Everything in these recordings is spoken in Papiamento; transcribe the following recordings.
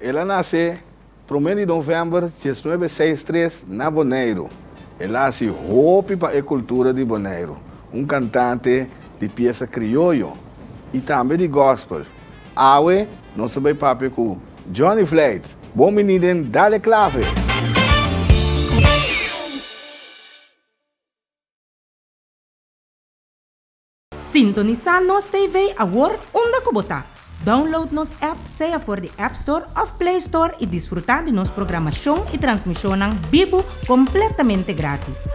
El a nase promé di novèmber 1963 na Boneiru. El a hasi hopi pa e kultura di Boneiru. Un kantante di piesa krioyo i tambe di gòspel. Awe nos ta bai papia ku Johnny Vlijt. Bon bini den Dale Klave! Sintonisá Nos TV awor unda ku bo ta. Download nos app sea for di App Store òf Play Store i disfrutá di nos programashon i transmishonnan bibu kompletamente grátis.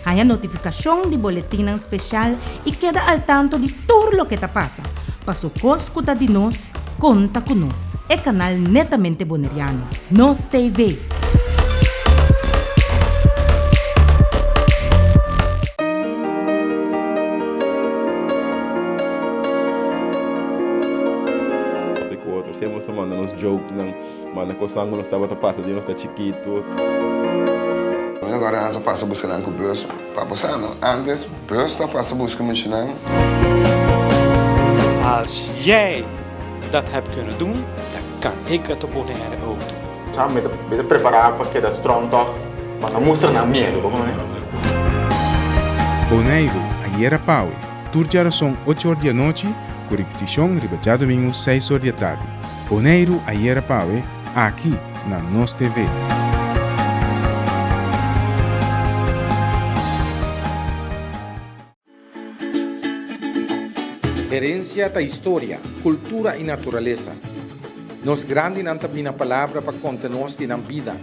Haña notifikashon di boletinnan speshal i keda al tanto di tur loke ta pasa. Paso kos ku ta di nos, konta ku nos, e kanal netamente boneriano, Nos TV. Ku otro siempre nos ta manda nos jokenan, manda kosnan ku nos tabata pasa di nos ta chikitu. Nos agora a pasa buska nan ku bus pa bo sa no antes bus ta pasa buska muchanan. Als jij dat hebt kunnen doen, dan kan ik het op Bonaire ook doen. Sa mi ta mi ta prepará pa keda strong tòg, pa no mustra nan miedu, bo kononé? Boneiru, ayera pawe, tur djarason ocho or di anochi, ku ripitishon riba djadumingu seis or di atardi. Boneiru, ayera pawe, aki na Nos TV. Herencia ta historia, cultura y naturalesa. Nos grandinan ta bina palabra pa conta nos di nan bida,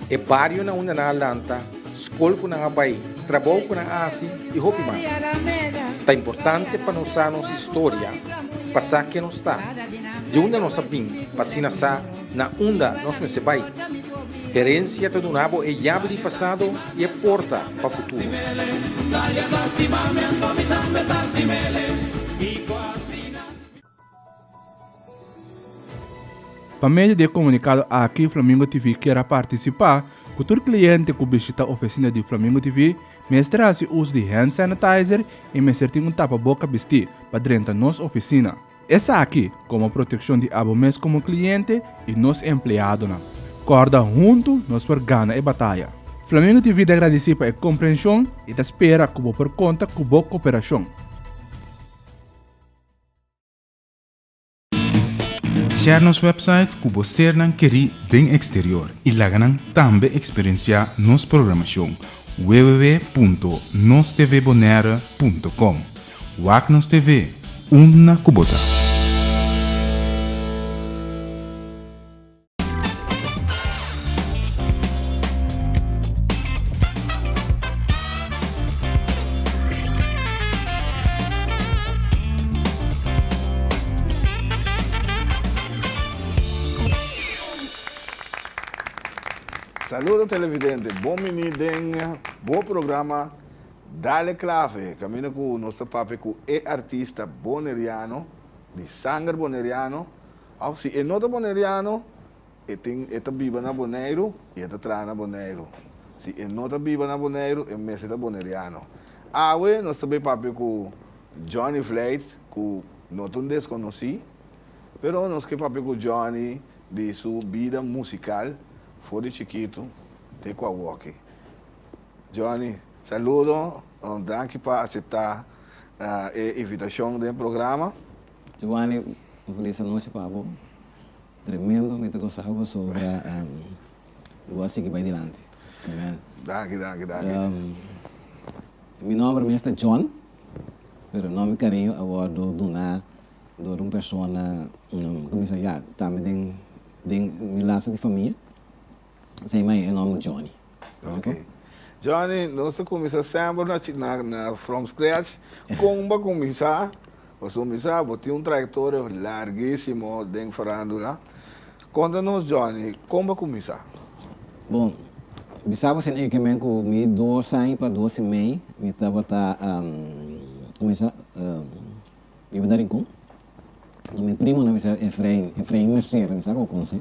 e bario na unda nan a lanta, scol cu nan a bay, trabou cu nan a haci y hopi mas. Ta importante pa nos sa nos historia pa sa ken nos ta, di unda nos a bin pa asina sa na unda nos mester bay. Herencia ta duna bo e yabi di pasado y e porta pa futuro. Pa medio di e komunikado aki Flamingo TV kier a partisipá ku tur kliente ku bishita ofisina di Flamingo TV mester hasi uso di hand sanitizer i mester tin un tapaboka bistí pa drenta nos ofisina. Esaki komo protekshon di abo mes komo kliente i nos empleadonan. Kòrda huntu nos por gana e bataya. Flamingo TV ta gradisí pa e komprenshon i ta spera ku bo por konta ku bo koperashon. Share nos website ku bo sernan kerí den eksterior i laga nan tambe eksperensiá nos programashon www.nostvbonaire.com. Wak nos TV, unda ku bo ta. Saludo televidente, bon bini den bo programa Dale Clave, caminda cu nos ta papia cu e artista Boneriano, di sanger Boneriano, of si e no ta Boneriano, e tin e ta biba na Boneiru y e ta traha na Boneiru. Si e no ta biba na Boneiru, e mester ta Boneriano. Awe nos ta bay papia cu Johnny Vlijt, cu no ta un desconoci, pero nos ke papia cu Johnny di su bida musical for di chikito te cu awoki. Johnny, saludo, danki pa acepta e invitacion den programa. Giovanni, un feliz anochi pa bo. Tremendo, mi ta gosa bo pasobra bo a sigui bai dilanti. Amen. Danki, danki, danki. Mi nomber mes ta John, pero nomber cariño a wordo duna door un persona cu mi sa ya tambe den den mi lazo di famia. Esei mai e nomber Johnny. Ok. Johnny, nos ta cuminsa semper na na na from scratch. Con bo a cuminsa? Pasobra mi sa bo tin un trayectoria larguisimo den farandula. Conta nos Johnny, con bo a cuminsa? Bon, bisa bo esei ke men cu mi dos aña pa dos y mei mi tabata cuminsa biba na Rincon. Mi primonan bisa Efrain, Efrain Mercera, mi sa cu bo conoce.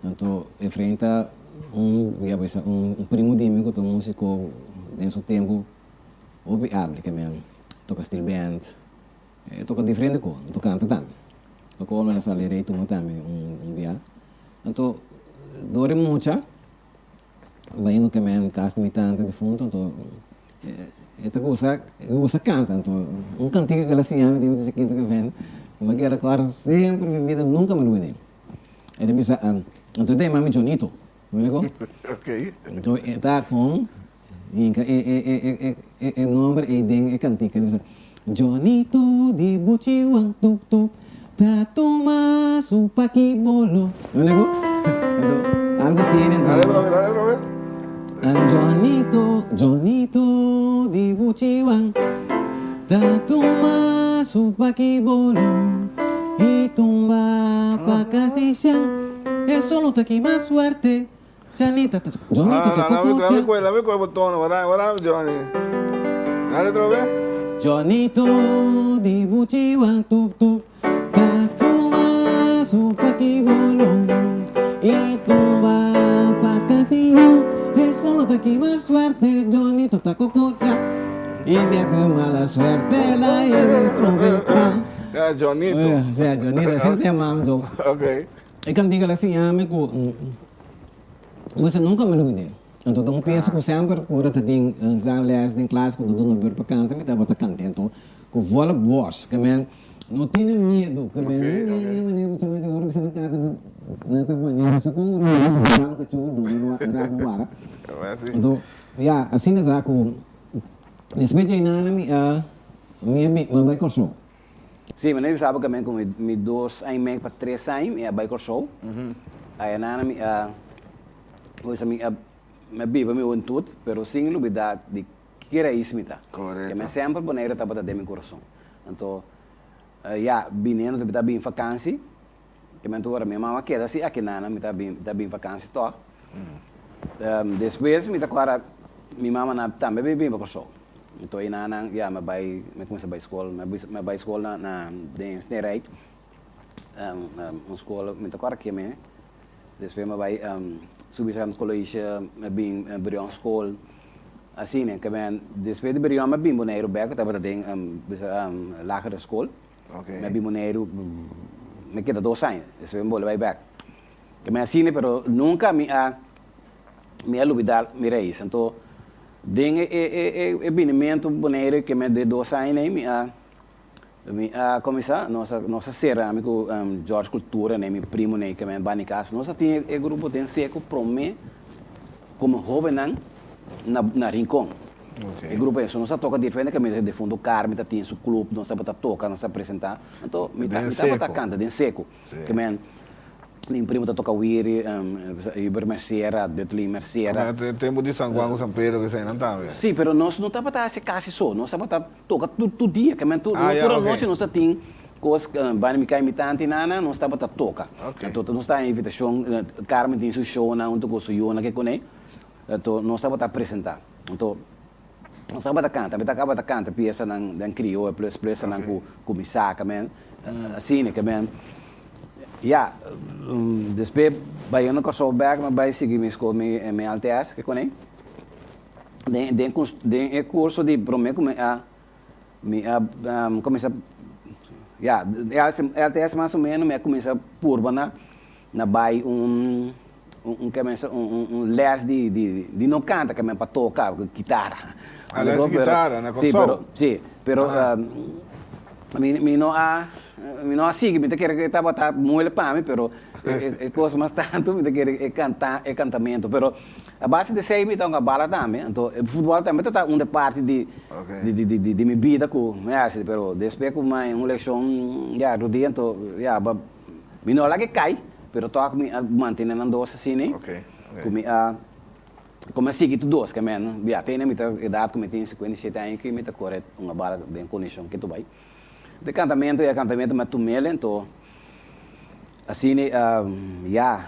Anto Efrain ta un, mi a bisa, un primo di mi ku ta un músiko den su tempu hopi abli ke men toka steel band, e toka diferente kos, e ta kanta tambe. Pa colmo el a sali rey tuma tambe un un bia. Anto dor e mucha bayendo ke men cas di mi tanta difunto anto e ta gusta e gusta canta anto un cantica ke el a siña mi di chiquito ke ven mi a keda corda semper mi bida nunca mi lubida. E ta bisa anto e ta yama mi Johnito. Luego, anto e ta con hinca e e e e e e nomber ey den e cantica. E ta bisa, Johnito di Buchiwan tup tup ta tuma su paki bolo. Luego, anto algo asina anto. Dale otra vez, dale otra vez. Johnito, Johnito di Buchiwan ta tuma su paki bolo y tumba pa cas di Shan. E solo ta kima suerte Chanita ta Johnito ta cucucha. Dame cuel, dame cuel botono, wara, wara Johnny. Dale otro vez. Johnito di buchiwan tup tup ta tuma su paki bolo y tumba pa Castillon e solo ta kima suerte Johnito ta cucucha y dia cu mala suerte la yega trompeta. Ya Johnito. Ya Johnito, asina ta yama mi to. Okay. E kantika la siña mi ku Mester nunka mi lubid'é. Anto ta un piensa ku semper ku ora ta tin zangles den klas ku ta duna bur pa kanta mi tabata kant'é. Anto ku vola bors ke men no tene miedu ke men ni manera ku chama ora bisa na kanta nan ta manera so ku mano kachó duna rabu wara. Anto ya asina ta ku despues dje nana mi a mi a bai Kòrsou. Sí, mi no bisa bo kamen ku mi dos aña i mei pa tres aña mi a bai Kòrsou. Ayanana mi a bisa mi a mi a biba mi hubentud pero sin lubidá di ki rais mi ta. Korekto. Mi semper Boneiru tabata den mi kurason. Anto ya biniendo mi ta bin fakansi, ke men tur ora mi mama keda si akinana mi ta bin ta bin fakansi tòg. Despues mi ta kòrda mi mama na tambe a bin pa Kòrsou. Anto einan nan ya mi a bai mi a kuminsá bai skol mi a bai skol na na den Sneerijk un skol mi ta kòrda keme despues mi a bai subi Sint College mi a bin Brion skol asina ke men despues di Brion mi a bin Boneiru bèk tabata den bisa lagere skol mi a bin Boneiru mi a keda dos aña despues mi bolbe bai bèk. Ke mi asina pero nunka mi a mi a lubida mi rais. Anto den e e e binimentu Boneiru ke mi a de dos aña nei mi a mi a kuminsá nos a nos a sera ami ku George Cultura nei mi primo nei ke mi a bani kas nos a tin e grupo den seku prome komo hobennan na na Rincon. E grupo ei so nos a toka diferente kaminda Defunto Carmen ta tin su club nos tabata toka nos a presenta anto mi ta mi tabata kanta den seku. Ke men mi primo ta toka wiri, Hubert Mercera, Dudley Mercera. Tabata tempu di San Juan ku San Pedro ke eseinan tambe. Si, pero nos no tabata hasi kasi so, nos tabata toka tur tur dia, ke men tur tur anochi nos ta tin kos banda mi kai mi tanta i nana, nos tabata toka. Anto nos ta haña invitashon, Carmen tin su shownan huntu ku su yunan ke kuné, anto nos tabata presentá. Anto Nos tabata canta, mi tabata canta piesanan den crioyo plus piesanan cu cu mi saca men, asina ke men. Ya, despues bayendo Kòrsou bek mi bai sigui mi skol mi mi LTS ke kuné. Den den den e kurso di promé ku mi a mi a kuminsá ya LTS mas o menos mi a kuminsá purba na na bai un un ke men un un les di di di no kanta ke men pa toka kitara. Ah les di kitara na Si Kòrsou? pero si pero mi mi no a mi no a sigui mi ta kere ku e tabata moeilijk pa mi pero e kos mas tantu mi ta kere e kanta e kantamentu pero a base di esei mi ta hunga bala tambe anto e futbòl tambe ta ta un de parti di di di di mi bida ku mi hasi pero despues ku mi haña un leshon ya rudia anto ya Mi no a laga e kai, pero tòg mi a mantene nan dos asina ku mi a ku mi a sigui tur dos. Ke men ya tene mi ta edat ku mi tin 57 aña aki mi ta kore un a bala den kondishon ke tur bai. De kantamentu ya kantamentu mi a tum'el anto asina ya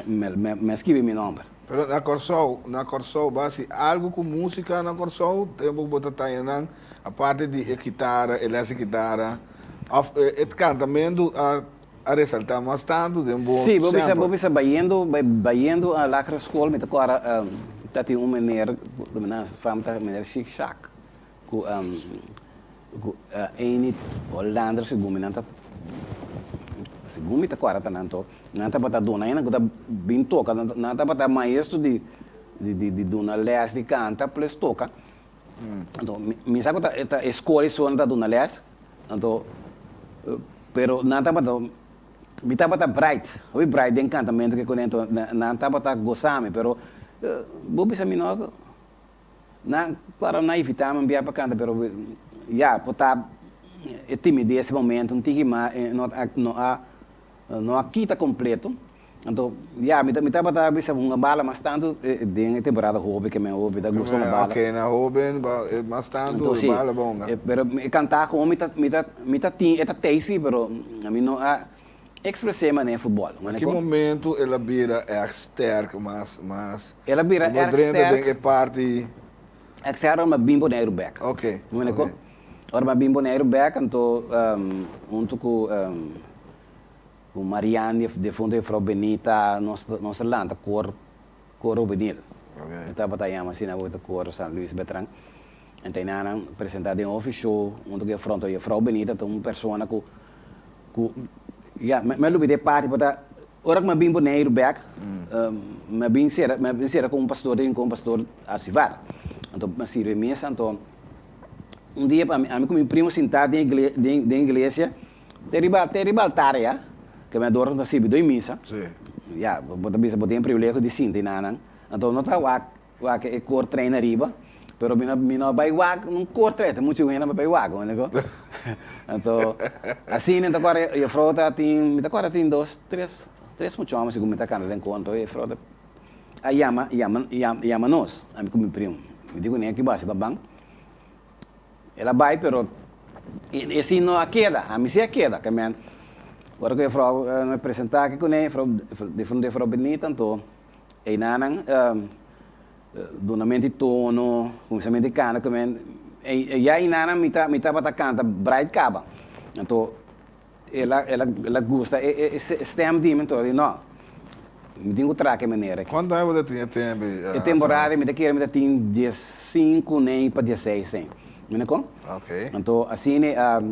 mi a skibi mi nòmber. Pero na Kòrsou, na Kòrsou basi algu ku músika na Kòrsou tempu ku bo ta taña nan aparte di e kitara, e lès di kitara. Of e kantamentu a a resaltá mas tantu den bo Sí, bo bisa, semper? bo bisa bayendo, bayendo a lagere school mi ta kòrda ta tin un meneer, nan fam ta meneer Shik Shak, ku ku Enid Hollander segun mi nan ta. Segun mi ta kòrda ta nan to, nan tabata duna hende ku ta bin toka, nan tabata maestro di di duna lès di kanta plus toka. Anto mi sa ku ta ta e skol esun nan ta duna lès, anto pero nan tabata mi tabata bright, hopi bright den kantamentu ke kuné, anto nan tabata gosa mi, pero bo bisa mi no. Nan claro nan invita mi un bia pa canta pero ya por ta e timidez e momento un tiki ma no a no a no a kita completo anto ya mi mi tabata bisa hunga bala mas tanto den e temporada hoben ke men hopi ta gusta hunga bala. Ok na hoben mas tanto si bala bo hunga. Pero e canta como mi ta mi ta mi ta tin e ta tey si pero ami no a Expres'é manera futbòl. Na ki momentu el a bira erg sterk mas mas? El a bira erg drenta sterk. Den e parti. Erg sterk ora mi a bin Boneiru bèk. Ok. Mi manda ku? Ora mi a bin Boneiru bèk anto huntu ku ku Marian di defunto juffrouw Benita nos nos a lanta kor kor Juvenil. Ok. Mi tabata yama asina bo ta kor San Luis Betran. En teinan presentá den hofi show huntu ku juffrouw. Anto juffrouw Benita ta un persona ku Ku ya, mi a lubida e parti por ta ora ku mi a bin Boneiru bèk, mi a bin sera, mi a bin sera ku un pastor den ku un pastor Arcivar. Anto mi a sirbi misa, anto un dia ami ami ku mi primo sintá den igle den den iglesia te riba te riba altar ya, ke mi a dor ta sirbi doi misa. Ya, bo ta bisa bo tin e privilegio di sinta enanan. Anto no ta wak Wak e kor trein ariba, pero mi no mi no bai wak un kor trein, ta muchu wena pa bai wak, bo mende Anto asina mi ta kòrda e juffrouw ta tin, mi ta kòrda tin dos, tres, tres muchòmber segun mi ta kanta den konto, e juffrouw ta a yama yama yama nos, ami ku mi primo, mi di kuné ki bo hasi pa ban, el a bai pero e si no a keda, ami si a keda, ke men ora ku juffrouw a presentá aki kuné, juffrouw difunto juffrouw Benita anto. Einanan dunamento di tono, kuminsamentu di kanta ku men, ya einanan mi ta mi tabata kanta bright kaba. Anto el a el a el a gusta e e stem di mi, anto el di no, mi tin ku traha ke manera aki. Kuantu aña bo ta tin e tempu ei? E temporada mi ta kere mi ta tin diesinku nei pa dieseis nei. Mi no kon? Anto asina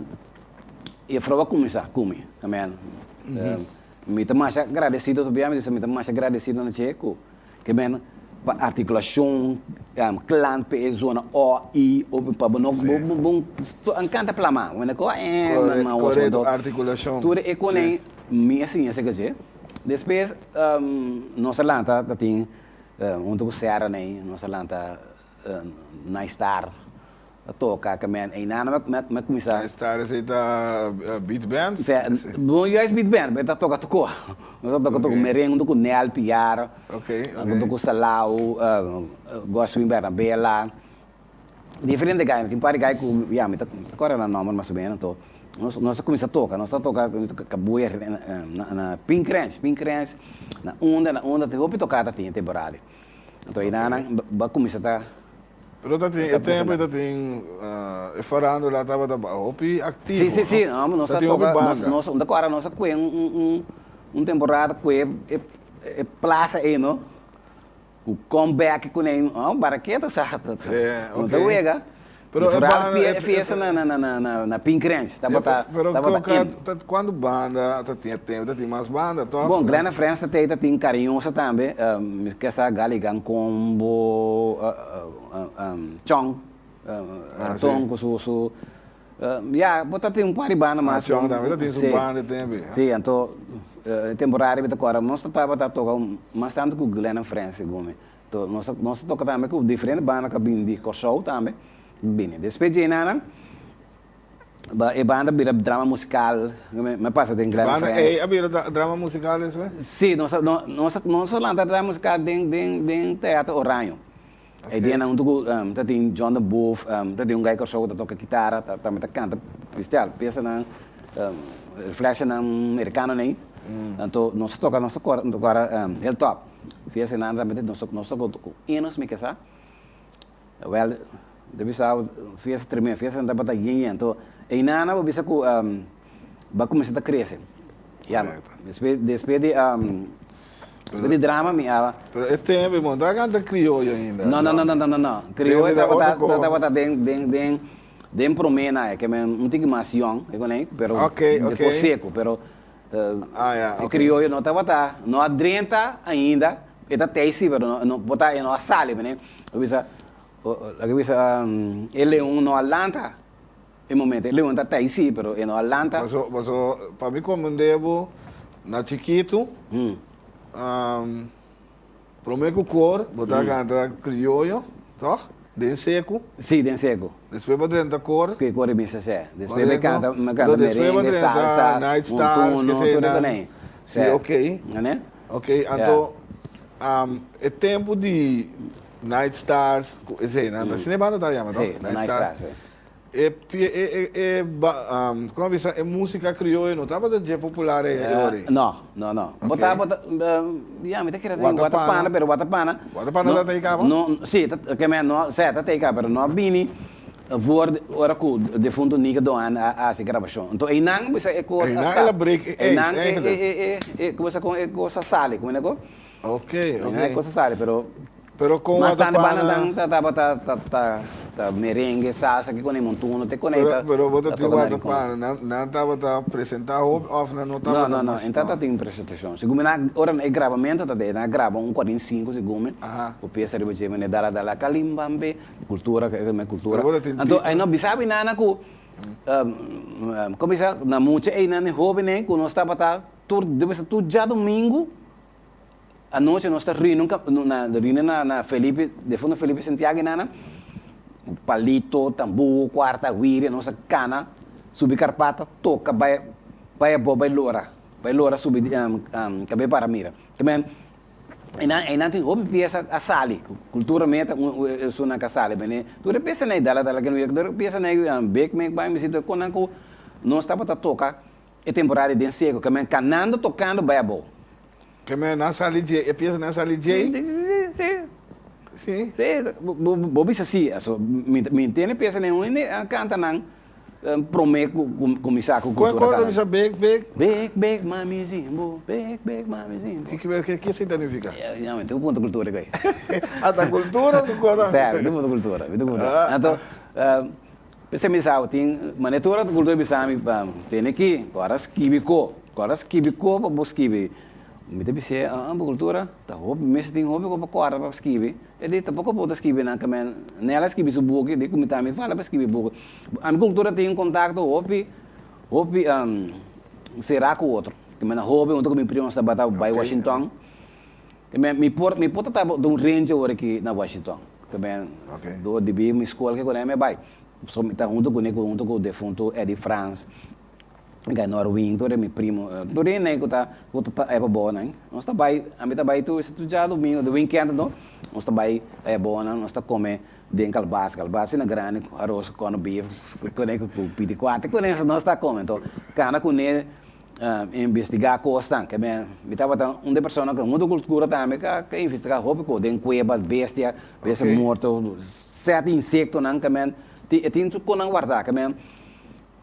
e vrouw a kuminsá ku mi, amen. Mi ta masha agradecido tobia, mi ta bisa mi ta masha agradecido na dje ku ke men pa artikulashon klant pa e zona o, i, o pa bo no bo bo bo kanta plama bo mende ku e ma Korekto, artikulashon. Tur e konen mi a siña esaki dje. Despues nos a lanta ta tin hunto ku Sarah nei nos a lanta Nice Star. Ta toca ke men einan mi a cuminsa. Nice Star esey ta beat band? Se, no juist beat band, pero ta toca toco. Nos ta toca toco merengue hunto cu Nel Piar, hunto cu Salau, Goswin Bernabela, diferente guy. Tin un par di guy cu ya mi ta corda nan nomber mas o menos. Anto nos nos a cuminsa toca, nos ta toca cabuya na Pink Ranch, Pink Ranch, na unda na unda tin hopi tocada tin e temporada. Anto einan bo a cuminsa ta. Pero ta tin e tempo ta tin e farándula tabata hopi aktivo. Sí, sí, sí. No, nos ta tin hopi banda. Nos, nos, ora nos a kue un, un, un temporada kue e, e plaza ei, no? Ku comeback ku nei, oh, baraketa sa. Sí, No ok. ta wega. Pero e Vooral banda, pie- e- fiesta na, na, na, na, na, na Pink Ranch. Tabata, Pero tabata koka, in. ta, cuando banda ta tin e tempo, ta tin mas banda, toch? Bon, Glenna Friends ta tei ta tin Cariñosa tambe, mi ke sa Galigan Combo, Chong, Ah, Ton si. ku su, su, ya, bo ta tin un par di banda Ah, mas. Chong tambe ta tin su Si. banda e tempo. Si, anto e temporada mi ta kòrda nos ta tabata toka mas tantu ku Glenna Friends segun mi. To nos ta nos ta toka tambe ku diferente banda ku a bini di Kòrsou tambe bini. Despues dje nan ba e banda bira drama musikal mi a pasa den Glen Banda Friends. ei a bira drama musikal despues? Si, nos a nos a nos a lanta drama musikal den den den Teatro Oraño. E dianan huntu ku ta tin John de Boef, ta tin un gai Kòrsou ku ta toka kitara, tambe ta kanta bestial, piesanan reflexionan merikano nei. Anto nos a toka nos a kòrda Hilltop. Fiesta nan tambe nos nos ta ku enos mi kesa. Wel ta bisa fiesta tremendo, fiesta nan tabata yen yen. Anto einan bo bisa ku bo a kuminsá ta krese. Ya, despues despues di despues di drama mi a. Pero e tempo bo no ta kanta krioyo ainda. No no no no no no. Krioyo tabata tabata den den den den promé nan ke men un tiki mas yòn, pero de por seku pero. Ah, ya, E ok. krioyo no tabata, no a drenta ainda, e ta tei si, pero no, no por ta, e no a sali, mene. Bo bisa, laga bisa, e leon no a lanta e momento, e leon ta tei si, pero e no a lanta. Paso, paso, pa mi komprende bo, na chikitu, Prome ku kor, bo ta kanta krioyo, tòg? Den seku. Sí, den seku. Despues bo drenta kor. Despues kor e misa sè. Despues mi kanta, mi kanta merengue, salsa, montuno, tur e konei. Sí, ok. Ane? Ok, anto e tempu di Night Stars ku eseinan, ta asina e banda ta yama, tòg? Sí, Night Stars, sí. E pie e e e ba como a bisa e musica crioyo no tabata dje popular e e ora ei? No, no, no. Bo ta bo ta ya mi ta kere den Watapana pero Watapana Watapana ta tei kaba? No, si ta ke men no sè ta tei kaba pero no a bini voor ora ku defunto Nico Doan a hasi grabashon. Anto einan bisa e kos a Einan start. el a break e ijs Einan e eigenlijk. e e e como sa kon e kos a sali como neko? Ok, ok. Einan e kos a sali pero Pero con Mas tanto Watapana. banda ta tabata ta ta ta merengue, salsa ki con e montuno te con e Pero ta pero bo ta ta tin toca na Rincon. Watapana, nan nan tabata presenta hopi of nan no No tabata no no, mas en ta no. ta tin presentacion. Segun mi nan ora e grabamento ta de nan a graba un 45 segun mi Aha. ku pieza riba dje mene dala dala kalimbambe cultura ke me cultura. Pero bo ta tin Anto ti ai no bisa bi nana ku como bisa na mucha einan e hobennan ku nos tabata tur debe sa tur djadomingo Anochi nos ta rini un na rini na na Felipe defunto Felipe Santiago y nana palito tambu cuarta wiri nos a cana subi carpata toca bay bay abo bay lora bay lora subi cabe para mira te men eynan eynan tin hopi pieza a sali cultura meta esunnan ka sali bene tur e pieza ney dala dala tur e pieza ney bek mek bay mi sinti con nan cu nos tabata toca e temporada den seco ke men canando tocando bay abou. Ke men nan sali dje, e pieza nan sali dje? Si, si, si. Si? Si, bo bisa si, aso mi mi tene pieza nen un hende a canta nan prome cu cuminsa cu Cual cultura cor ta cana. bisa bek bek? Bek bek mami zimbo, bek bek mami zimbo. Ki ki ki esei ta nifica? Ya mi tin un punto cultura cu ei. Ah ta cultura su cosa? Si, mi tin un punto cultura, mi tin un punto. Anto P'esei mi sa tin manera tur ora ku bisa mi pa tene ki ku ora skibi ko, ku ora skibi ko pa bo skibi. Mi ta bis'é aa bo kultura ta hopi mester tin hopi ku pa kòrda pa skibi. E di tampoko bo ta skibi nan kamen Nel a skibi su buki di ku mi tambe fala pa skibi buki. Ami kultura tin un kontakto hopi hopi será ku otro. Ke mi na hopi huntu ku mi primo nos tabata bai Washington. Ke men mi por mi por ta ta un ranger ora aki na Washington. Ke men dor di bi mi skol ke kuné mi a bai. So mi ta huntu kuné huntu ku defuntu Eddie Frans, Gaynor Wing, tur e mi primo, tur hende ku ta ku ta ta abou nan. Nos ta bai, ami ta bai tur tur djadumingu, di weekend anto, nos ta bai abou nan, nos ta kome den kalbas, kalbas asina grandi, aros ku corned beef, kuné ku piti kuater, kuné nos ta kome. Anto kana kuné Investigá kosnan, ke men mi tabata un di e persona ku huntu kultura tambe ka ka investigá hopi kos den kueba, bestia, bestia morto, sèt insektonan ke men tin e tin su konan wardá ke men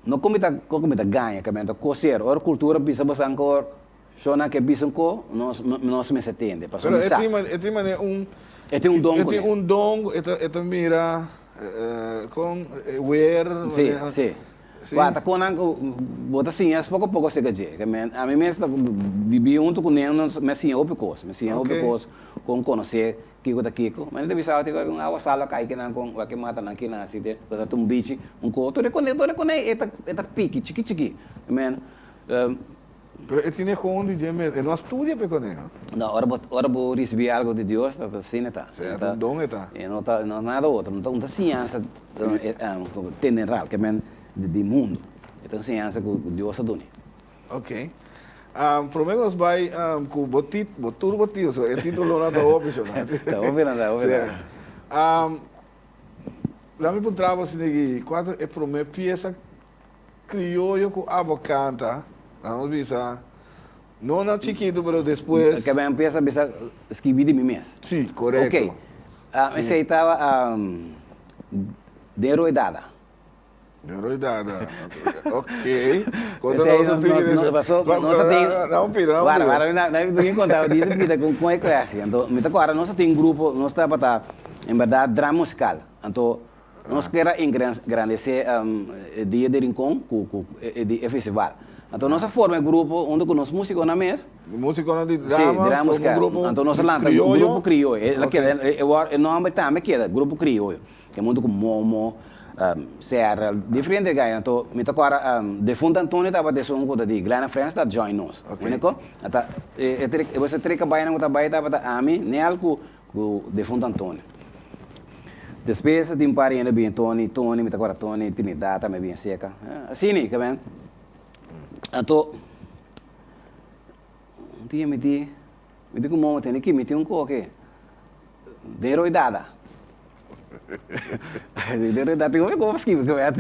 no ku mi ta ku mi ta gaña ke men ta koser ora kultura bisa bosan ku shownan ke bisa un ko nos nos mester tende pasobra mi sa. Pero e tin manera un E tin un don e tin un don e ta e ta mira kon wer Si si. Wak ta kon nan ku bo ta siña es poko poko seka dje. Ke men ami mes ta bibi huntu ku nen mi a siña hopi kos. Mi a siña hopi kos kon konosé kiko ta kiko. Mi ta bisa awor un awa sal a kai kinan kon wak e mata nan kinan asi te bo ta un bichi un ko tur e kone tur e kone e ta e ta piki chiki chiki. Men Pero e tine kon di dje mes e no a studia pa e kone no. No ora bo ora bo risibí algo di Dios ta asina e ta. Si e ta un don e ta. E no ta no nada otro no ta un ta siñansa teneral ke men di mundu e ta un siñansa ku Dios a duni. Ok prome ku nos bai ku bo tit bo tur bo tio so e titulonan ta hopi sho no. Ta hopi nan ta hopi nan. Lami puntra bo asina aki kua ta e prome piesa Crioyo cu abo canta, nan nos bisa, no na chikitu pero despues. Ke mi a empieza bisa skibi di mi mes. Si, corecto. Ok, esey taba den Rooi Dada. Den Rooi Dada, ok. Conta nos un tiki di esey. Nos a tin. Na un pida, na un pida. Wara, wara, na mi tin conta, di ese pida con e clase. Anto, mi ta corda nos a tin un grupo, nos tabata en berdad drama musical. Anto, Nos kier a engrandesé e Dia di Rincon ku e festival. Anto nos a forma e grupo hunto ku nos músikonan mes. Músikonan di Sí, drama, drama forma un grupo Anto nos a lanta un krioyo. grupo krioyo. E la keda, e nòmber tambe keda, Grupo Krioyo. Ke hunto ku Momo, Serra, diferente gai. Anto mi ta kòrda defunto Antonio tabata esun ku ta di Glenn and Friends ta join nos. Úniko, ata e e tres kabayonan ku ta bai tabata ami, Nel ku ku defunto Antonio. Despues a tin un par di hende bin, Tony, Tony, mi ta kòrda Tony Trinidad tambe bin seka. Asina ke men. Anto un dia mi di, mi di ku momo tene ki mi tin un koke den Rooi Dada. Den Rooi Dada tin hopi kos pa skibi ke men.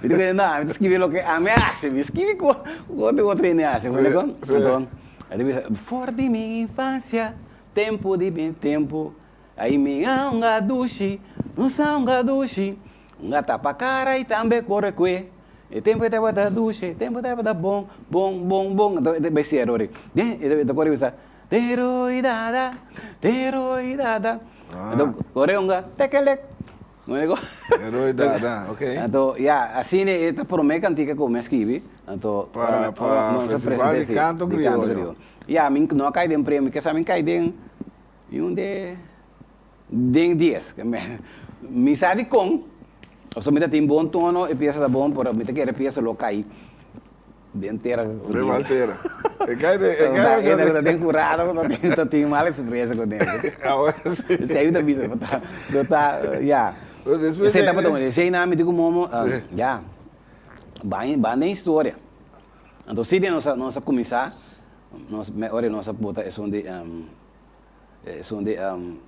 Mi di ku no, mi ta skibi loke ami a hasi, mi skibi ku otro hende a hasi. Anto a di bisa, for di mi infansia Tempu di mi tempu Ai mi a hunga dushi Nos a hunga dushi Hunga tapa kara i tambe kore kue E tempu tabata dushi E tempu tabata bon Bon bon bon Anto e bai sera ori Den e ta kore bisa Dero i dada Dero i dada Anto kore hunga Tekelek Dero i dada ok Anto ya asina e ta prome kantika ku mi a skibi Anto Pa pa festival di kanto krioyo. Ya, mi no a kai den premio, kesa mi kai den un de den dies. Mi sa dikon, pasobra mi ta tin bon tono, e piesa ta bon, pero mi ta kere e piesa lo kai den tera. Riba al tera. E kai den, e kai Ta den kurado, ta tin mal eksperiencia ku den. Esei mi ta bisa, lo ta, ya. Esei tabata un, esei nan mi di ku momo, ya, ban den historia. Anto si dia nos a nos a kuminsá, nos me ora nos a bota esun di esun di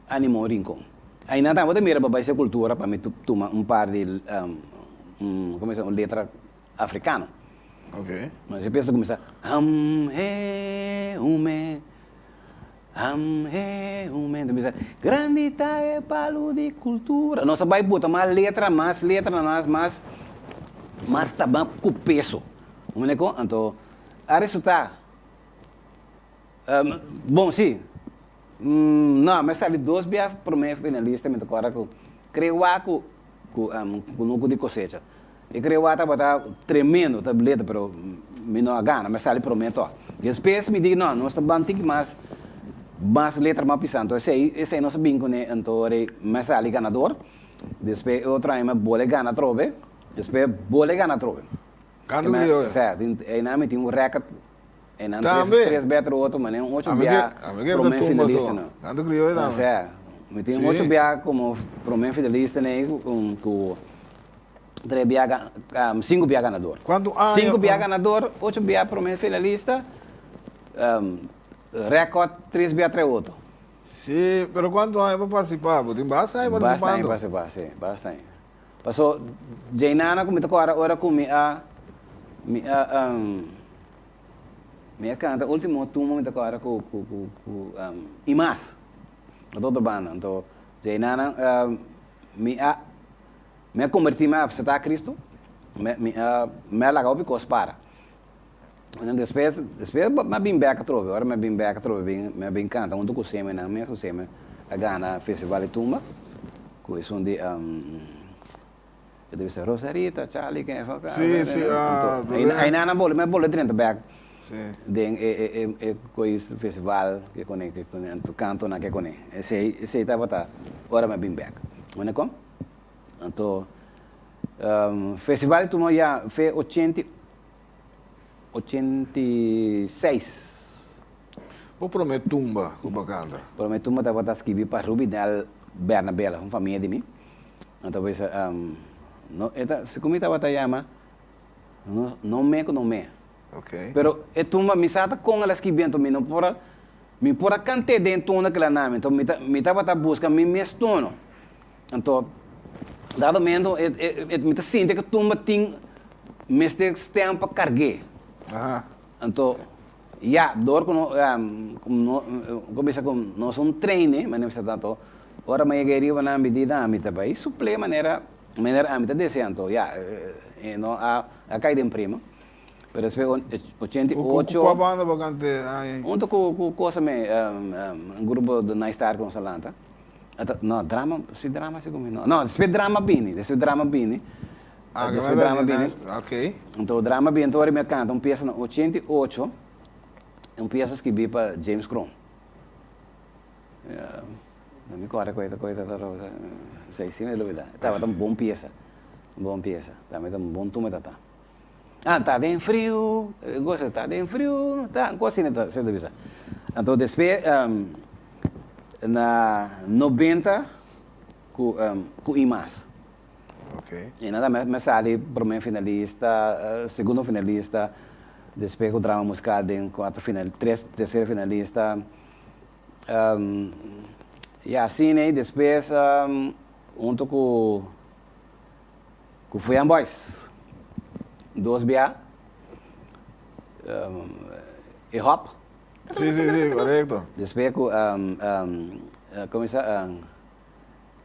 Animo Rincon. Ainan tambe bo ta mira pa bai Sekultura pa mi tuma un par di un komo un letra afrikano. Oke. Nos a piensa kuminsá ham he hume ham he hume ta bisa grandi ta e palu di kultura. Nos a bai bota mas letra mas letra mas mas mas taban ku peso. Mane kon? Anto a resultá, bon sí, no, mi a sali dos bia promé finalista, mi ta kòrda ku Krewa ku ku Kunuku di Kosecha. E Krewa tabata tremendo, ta letra, pero mi no a gana, mi a sali promé tòg. Despues mi di, no, nos ta ban tiki mas, mas letra mas pisá. Anto esei, esei nos a bin kuné, anto ora mi a sali ganador. Despues e otro aña mi a bole gana atrobe, despues bole gana atrobe. Kantu krioyo? Sa, tin, einan mi tin un record, einan tres, Tambe? tres beter otro, mane un ocho Ami bia ke, ami ke ta prome tumba finalista so. no. Kantu krioyo tambe? Sa, mi tin Sí. ocho bia como prome finalista nei ku, ku tres bia ga, sinku bia ganador. Kuantu aña? Sinku bia ganador, ocho bia prome finalista, record tres bia tres otro. Sí, pero kuantu aña bo partisipá? Bo tin basta aña Basta aña partisipando? partisipá, sí, basta aña. Paso djeinana ku mi ta kòrda ora ku mi a mi a mi a kanta ultimo tumba mi ta kòrda ku ku ku ku i mas na otro banda anto djeinana mi a mi a kombertí mi a apseptá Kristu mi mi a mi a laga hopi kos para despues despues mi a bin bèk atrobe ora mi a bin bèk atrobe bin mi a bin kanta huntu ku Semenan mes ku Seme a gana festival di tumba ku esun di e ta bisa Rosarita Charlie ken Sí, sí, ah, Einan a bole mi a bole drenta bèk Sí. den e e e e kois festival ke kone ke kone anto kantonan ke kone esei esei tabata ora mi a bin bèk bo ne kon anto festival di tumba ya fe ochenta i 86. Bo prome tumba ku bo kanta? Prome tumba tabata skibi pa Rubinel Bernabela, un famia di mi. Nan ta bisa, no, e ta, segun mi tabata yama, no, no me ku no me. Ok. Pero e tumba, mi sa ta kon el a skibi, anto mi no por a, mi por a kant'é den tono kila nami, anto mi ta, mi tabata buska mi mes tono. Anto, dado momento, e, e, e, mi ta sinti ku tumba tin mester stem pa karg'é. Aha. Anto, ya, dor ku no, ku no, ku bisa ku nos un traine, manera mi sa tanto, ora mi yega ariba nan mi di, nan mi ta bai suplé manera, manera ami ta desea. Anto, ya, e no a, a kai den prima. Pero despues ochenta i Ku, ku, ocho. kua banda bo kant'é ai? Hunto ku, ku cosa me, un grupo di Nice Star ku nos a lanta. Ata, no, drama, si drama si ku mi no. No, despues drama bini, despues drama bini. Ah, Despues drama bini. Ok. Anto drama bini, anto ora mi a kanta un piesa na 88, un piesa skibí pa James Kroon. No mi kòrda koi ta koi ta esei si mi lubidá. Tabata un bon piesa, un bon piesa. Tambe ta un bon tumba ta ta. Ah, ta den friu, gosa ta den friu, ta, un kos asina ta ta bisa. Anto despues na nobenta ku ku Imas. Ok. I nan tambe mi a sali prome finalista, segundo finalista, despues ku drama musikal den kuater final, tres, terser finalista. Ya asina ei despues hunto ku ku Fuyan Boys dos bia e hop. Si si si korekto. Despues ku kuminsá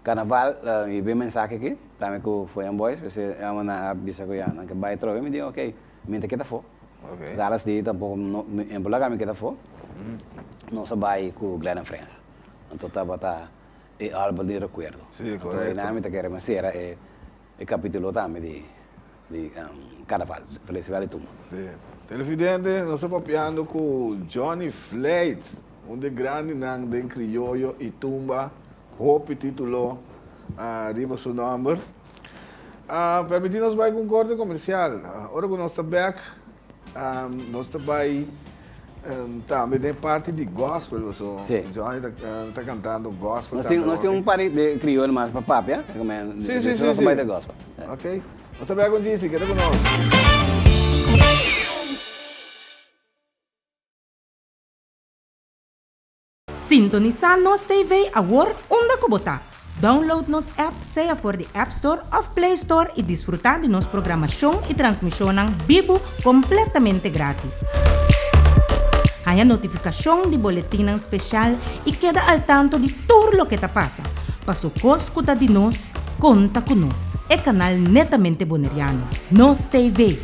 karnaval mi bin mensahe aki tambe ku Fuyan Boys p'esei nan a bisa ku ya nan ke bai atrobe mi di ok mi ta keda afó. Zalas di tampoco no en por laga mi keda afó. Nos a bai ku Glenn and Friends. Anto tabata e album di recuerdo. Sí, Anto correcto. einan mi ta kere mi sera e e capitulo tambe di di Carnaval, Festival di Tumba. Sí. Televidente, nos ta papiando ku Johnny Vlijt, un di grandinan den krioyo i tumba, hopi titulo riba su nomber. Permití nos bai ku un korte komersial. Ora ku nos ta bèk, nos ta bai tambe den parti di gospel paso Johnny ta kantando gospel tambe. Nos tin un par di kriol mas pa papia. Sí, sí, sí. Nos ta bai den gospel. Ok. Nos ta bèk un djisi, keda ku nos. Sintonisá Nos TV awor unda ku bo ta. Download nos app sea for di App Store òf Play Store i disfrutá di nos programashon i transmishonnan bibu kompletamente grátis. Haña notifikashon di boletinnan speshal i keda al tanto di tur loke ta pasa. Paso kos ku ta di nos, konta ku nos, e kanal netamente boneriano, Nos TV.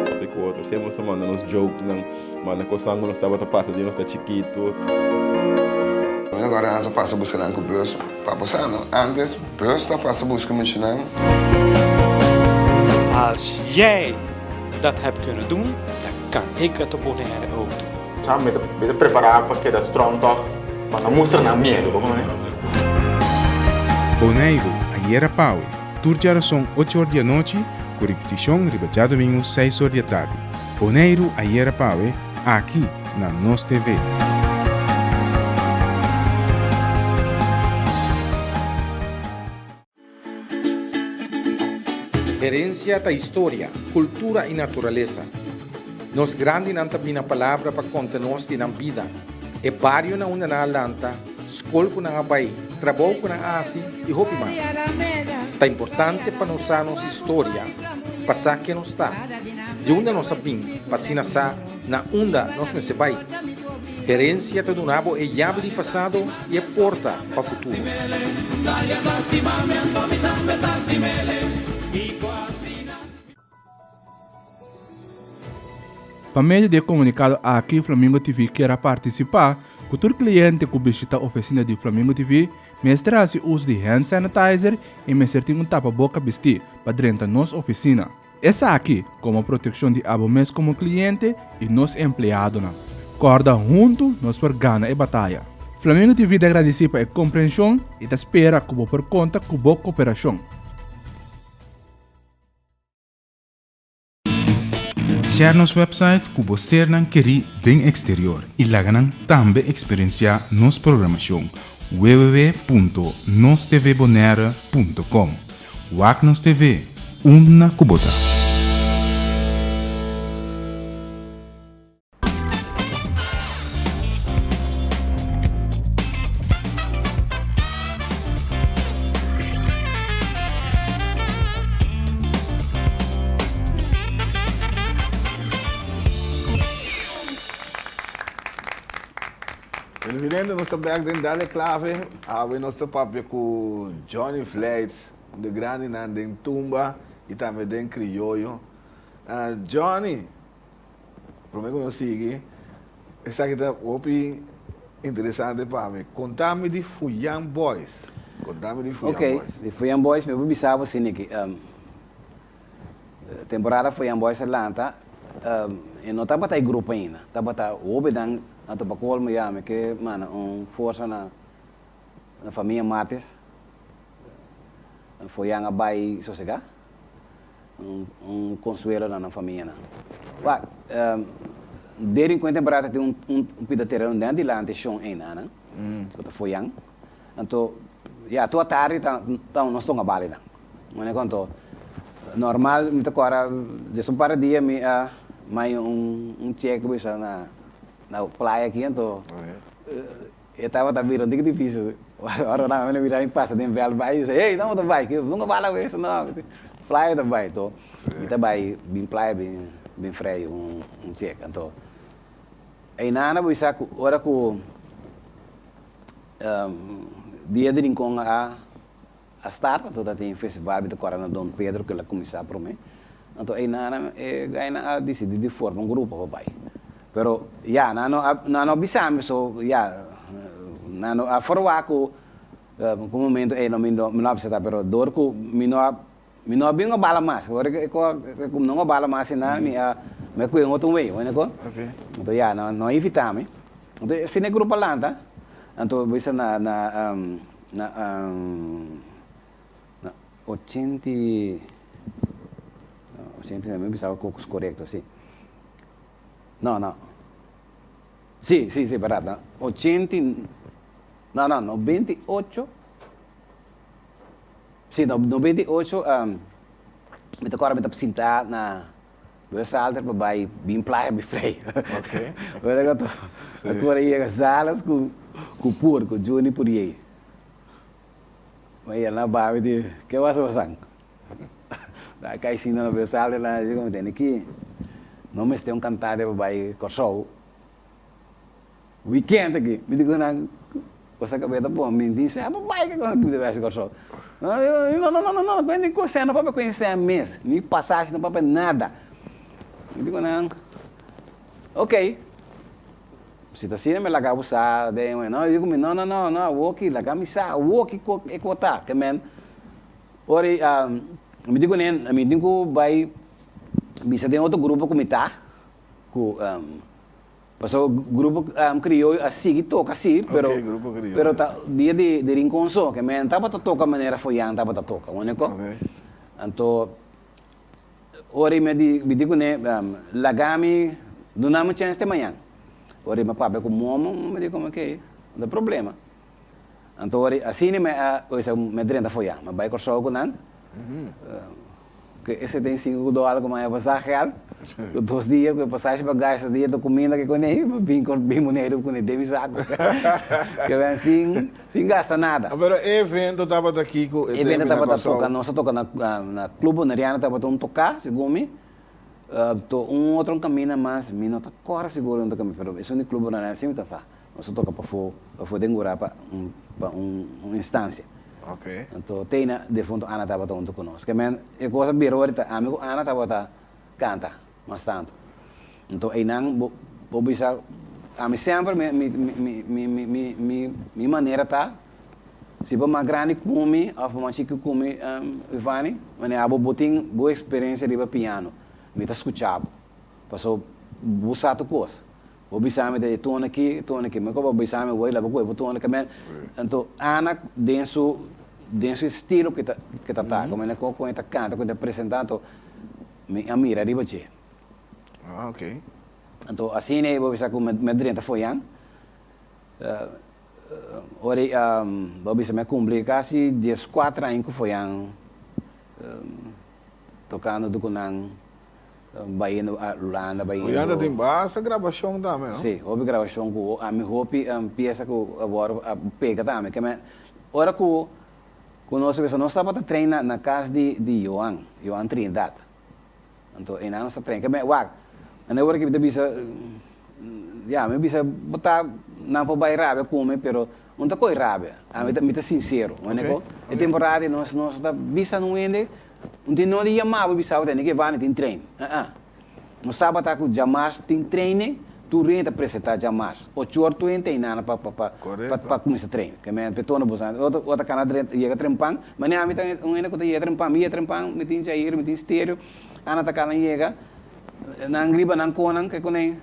Papia ku otro, siempre nos ta manda nos jokenan, manda kosnan ku nos tabata pasa di nos ta chikitu. Mi agora hasta pasa buska nan ku bus pa bo sa no antes bus ta pasa buska muchanan. Als jij dat hebt kunnen doen, dan kan ik het op Bonaire ook doen. Sa, mi ta mi ta prepará pa keda strong tòg, pa no mustra nan miedu, bo kononé? Boneiru, ayera pawe, tur djarason ocho or di anochi, ku ripitishon riba djadumingu seis or di atardi. Boneiru, ayera pawe, aki na Nos TV. Herencia ta historia, cultura y naturalesa. Nos grandinan ta bina palabra pa conta nos di nan bida, e bario na unda nan a lanta, scol cu nan a bay, trabou cu nan a haci y hopi mas. Ta importante pa nos sa nos historia pa sa ken nos ta, di unda nos a bin pa asina sa na unda nos mester bay. Herencia ta duna bo e yabi di pasado y e porta pa futuro. Pa medio di e komunikado aki Flamingo TV kier a partisipá ku tur kliente ku bishita ofisina di Flamingo TV mester hasi uso di hand sanitizer i mester tin un tapaboka bistí pa drenta nos ofisina. Esaki komo protekshon di abo mes komo kliente i nos empleadonan. Kòrda huntu nos por gana e bataya. Flamingo TV ta gradisí pa e komprenshon i ta spera ku bo por konta ku bo koperashon. Share nos website ku bo sernan kerí den eksterior i laga nan tambe eksperensiá nos programashon www.nostvbonaire.com. Wak nos TV, unda ku bo ta. Televidente, nos ta bek den Dale Clave. Awe nos ta papia ku Johnny Vlijt, un de grandinan den tumba i tambe den krioyo. Johnny. Promé ku nos sigui, esaki ta hopi interesante pa mi. Konta mi di Fuyan Boys. Konta mi di Fuyan Boys. Ok, di Fuyan Boys mi por bisa bo asina ki temporada Fuyan Boys a lanta e no tabata e grupo ainda, tabata hobennan anto pa colmo ya mi ke manda un forsa na famia Martes. Fuyan a bai sosega. Un consuelo na nan famianan. Wak, den Rincon temporada tin un pida tereno den adilanti shon einanan, ku ta foyan. Anto, ya, tur atardi ta nos tonga balinan. Manera ku anto, normal mi ta kòrda des un par di dia mi a mai un chek bisa na playa aki, anto E tabata bira un tiki dificil. Ora nan a mira mi pasa den veld bai, mi sa, hey, nan bo ta bai? Nunca bala ku eso, no. Playa ta bai. Anto, mi ta bai bin playa bin bin frei un chek. Anto, einan a bisa ku ora ku dia di Rincon a a start, anto ta tin festival mi ta kòrda na Don Pedro ku el a kuminsá promé. Anto einan e gainan a disidí di forma un grupo pa bai. Pero ya, nan no a nan no a bisa mi so ya, nan no a forwá ku ku momento ei no mi no mi no a aceptá, pero dor ku mi no a mi no a bin un bala mas, ora ku mi no a bala mas asina mi a mi a kohe un otro wei, wende kon? Anto ya, nan no a invitá mi. Anto asina e grupo a lanta, anto bisa na na na na ochenta i ochenta i mi bisa ku korekto si. No, no. Sí, sí, sí, berdad. Na ochenta i, no, no, 98. Sí, no, 98, mi ta kòrda mi ta sinta na Busalter pa bai bin playa bin frei. Ok. Ora ku a kore yega Salas ku ku Pur, ku Juni Puriey. Mi a yena babi di, ke wasa basan? Da kai sinta na Busalter la, di ku mi tene ki no mester un kantante pa bai Kòrsou weekend aki. Mi di ku nan, Boso kabes ta bon, mi tin sèn pa bai ke kos ki mi ta bai hasi Kòrsou. No, no, no, no, no, ni ku sèn no papia ku sèn mes, ni pasashi no papia nada. Mi di ku nan, ok, si ta asina mi laga bo sa den, no, mi di ku mi, no, no, no, no, awoki laga mi sa, awoki e kos ta, ke men. Ora mi di ku nan, mi tin ku bai bisa den otro grupo ku mi ta, ku Pasobra grupo krioyo a sigui toka si, pero pero ta dia di di Rincon so, ke men tabata toka manera Foyan tabata toka, úniko. Anto ora mi a di mi di kuné, laga mi duna mi chèns te mañan. Ora mi a papia ku Momo, Momo di komo ke, no ta problema. Anto ora asina mi a mi a drenta Foyan, mi a bai Kòrsou ku nan. Ku e 75 ku dòler ku maya pasá gèld, ku dos dia ku e pasashi pa gasta dia ta kuminda ke kuné, pa bin kon bin Boneiru kuné den mi saku. Ke ben sin sin gasta nada. Pero e evento tabata kiko e evento tabata toka, nos a toka na na Club Boneriano tabata un toká segun mi, to un otro kaminda mas mi no ta kòrda sigur un kaminda pero esun di Club Boneriano si mi ta sa. Nos a toka pafó pafó den Gurá pa un pa un un instansia. Anto Teina defunto Ana tabata huntu ku nos. Ke men e kos a bira ora ta ami ku Ana tabata kanta mas tantu. Anto einan bo bo bisa ami semper mi mi mi mi mi mi mi mi manera ta si bo mas grandi ku mi òf bo mas chiki ku mi Ivani manera abo bo tin bo eksperensia riba piano mi ta skucha bo paso bo sa tur kos. Bo bisa mi ta e tono aki, e tono aki. Mi ko bo bisa mi wei la bo kohe bo tono aki. Anto Ana den su den su estilo ku e ta ku e ta ta, komo kon e ta kanta, kon e ta presenta, anto mi a mira riba dje. Ah, ok. Anto asina bo bisa ku mi a drenta foyan. Ora bo bisa mi a kumpli kasi dieskuater aña ku foyan tokando ku nan. Bayendo Hulanda, bayendo. Hulanda tin basta grabashon tambe, no? Si, hopi grabashon ku ami hopi piesa ku a wòrdu a pega tambe. Ke men ora ku ku nos a bisa nos tabata train na na kas di di Johan, Johan Trinidad. Anto einan nos ta train. Ke men wak, ane ora ki mi ta bisa ya mi bisa bo ta nan por bai rabia ku mi pero un ta kohe rabia. Ami ta mi ta sinsero, wende ko? E temporada ei nos nos ta bisa un hende Un tin no di yama bo bisa bo tene ke bani tin train. Uh-uh. Nos sabata ku djamars tin training, tur hende ta presentá djamars. Ocho or tur hende ta inana pa pa pa pa kuminsá train. Ke men pe torno boso otro ora ta kana drenta yega trempan, manera ami ta un hende ku ta yega trempan, mi yega trempan, mi tin Jair, mi tin stereo, Ana ta kana yega, nan riba nan konan ke kuné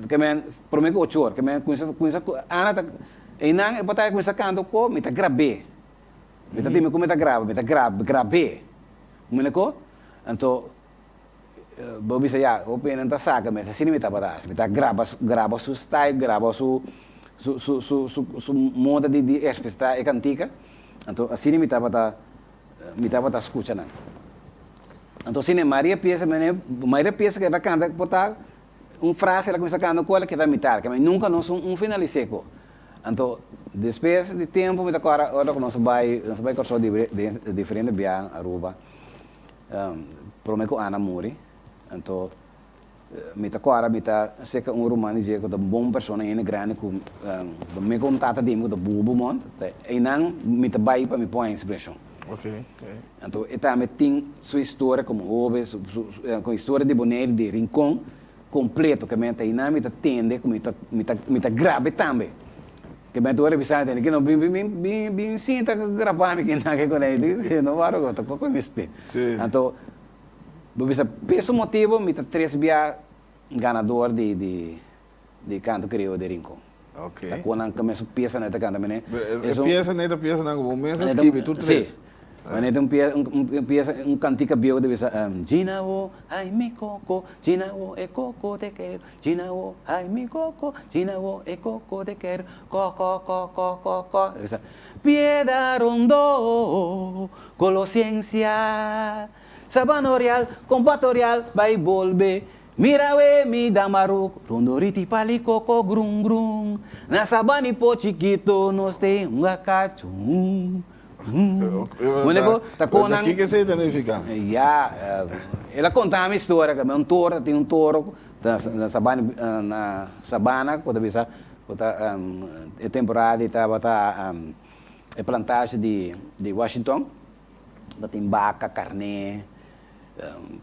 ke men promé ku ocho or, ke men kuminsá kuminsá Ana ta einan e bataya kuminsá kanta un ko, mi ta grab'é. Mi ta timi ku mi ta graba, mi ta grab grab'é. Mene ko? Anto Bo bisa ya, hopi hende ta saka mes, asina mi tabata hasi. Mi ta graba, graba su style, graba su, su, su, su, su, su moda di, di expresá e kantika. Anto asina mi tabata, mi tabata skucha nan. Anto asina Maria piensa, mene, Maria piensa ku e ta kanta por ta un frase el a kuminsá kanta ku el a keda mitar, ke nunka nos un finalis'é ku. Anto despues di tempu mi ta kòrda ora ku nos a bai, nos a bai Kòrsou di, di diferente biaha Aruba. Prome ku Ana muri, anto mi ta kòrda mi ta seka un ruman di dje ku ta un bon persona, hende grandi ku mi ku un tata di mi ku ta bubu mont, einan mi ta bai pa mi pon inspirashon. Anto e tambe tin su historia komo hoben, su su historia di Boneiru, di Rincon kompleto, ke menta einan mi ta tende ku mi ta mi ta grab'e tambe. Ke men tur bisa tene ke no bin bin bin bin sinta graba mi ke nan ke con ei di no waro go tampoco mi mester. Anto bo bisa peso motibo mi ta tres bia ganador di di di canto creo di Rincon. Ta con nan ke mesun pieza nan ta canta mene. E pieza nan ta pieza nan ku bo mes a skibi tur tres. Si. Mane ta un pie un pieza un cantica bieu ku ta bisa Gina wo ay mi coco Gina wo e coco te quiero Gina wo, ay mi koko, Gina wo, e koko te ker, ko ko ko ko ko ko. E bisa, Piedra rondó, kolo siensia, Sabano real, kombato real, bai bolbe, Mira we mi damaruk, rondo riti pali koko grun grun, Na sabani po chikito nos te hunga kachun. Mane ku ta kon nan. Kiko esei ta nifiká? Ya, el a konta mi historia ku un toro tin un toro na sabana na sabana ku ta bisa ku ta e temporada di tabata e plantashi di di Washington ta tin baka, karné,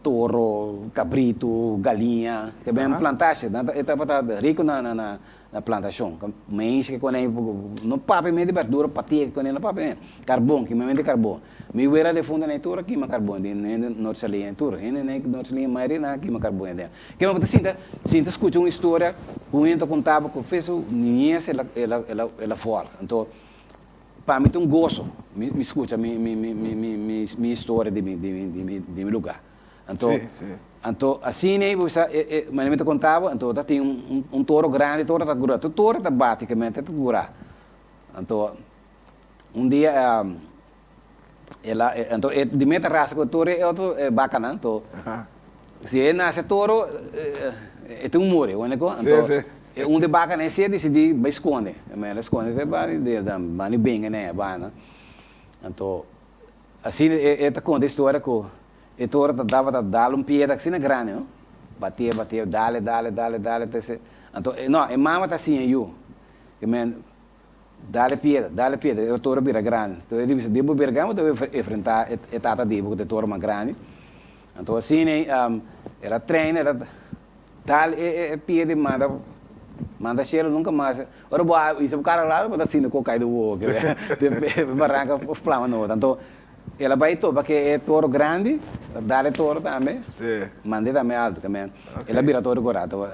toro, kabritu, galiña, ke ben plantashi nan e tabata riku na na Na plantashon, meinshi ke kone no papia me di berdura patia ke kone no papia me karbon kima me di karbon mi wera defunta na e tur a kima karbon di hende norte saliña tur hende na norte saliña mayoria nan a kima karbon aden kema bo ta sinta sinta skucha un historia ku un hende ta konta bo ku fe su niñez el a el a el a vòlg anto pa mi ta un goso mi mi skucha mi mi mi mi mi historia di mi di mi di mi luga. Anto, anto asina ei bo bisa e e manera mi ta konta bo, anto ta tin un un toro grandi, toro ta gura, tur toro ta batikamente ta gura. Anto un dia el a anto e di meta rasa ku tur e otro bakanan, anto si e nase toro e tin un muri, wende ku? Anto e un di bakanan esei a disidí bai skonde, el a skonde te banda di benga nei banda, anto Asina e ta konta e storia ku e toro ta tabata dal un piedra asina grandi no, batié batié dale dale dale dale te se anto no e mama ta siña yu ke men dal e piedra dal e piedra e toro bira grandi anto e di bisa di bo bira grandi bo ta enfrenta e tata di bo ku ta e toro mas grandi anto asina el a traina el a Tal e pie di manda manda shelu nunca mas ora bo a hisa bo cara lado bo ta sinti cu cay di wowo ke baranca flama nobo anto el a bay topa ke e toro grandi a dal e toro tambe mande tambe alto ke men el a bira toro cora anto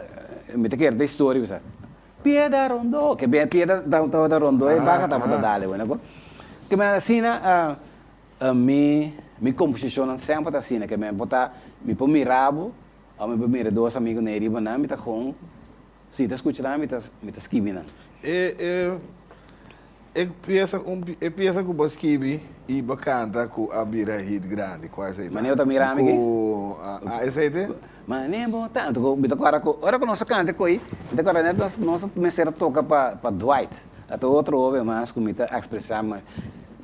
mi ta kere ta historia bisa piedra rondo ke ben piedra tabata rondo e baca tabata dal e ke men asina mi mi composicionnan semper ta asina ke men bo ta mi por mira bo Ora mi por mira dos amigo nei riba nan, mi ta gewoon si ta scucha nan, mi ta mi ta skibi nan. E e e pieza un e pieza cu bo a skibi y bo a canta cu a bira hit grandi, cual esey ta? Mane bo ta mira mi aki? Cu ah esey te? Mane bo ta, anto mi ta corda cu ora cu nos a canta coy, mi ta corda net nos nos a mester a toca pa pa Dwight, ato otro hoben mas cu mi ta expresa ma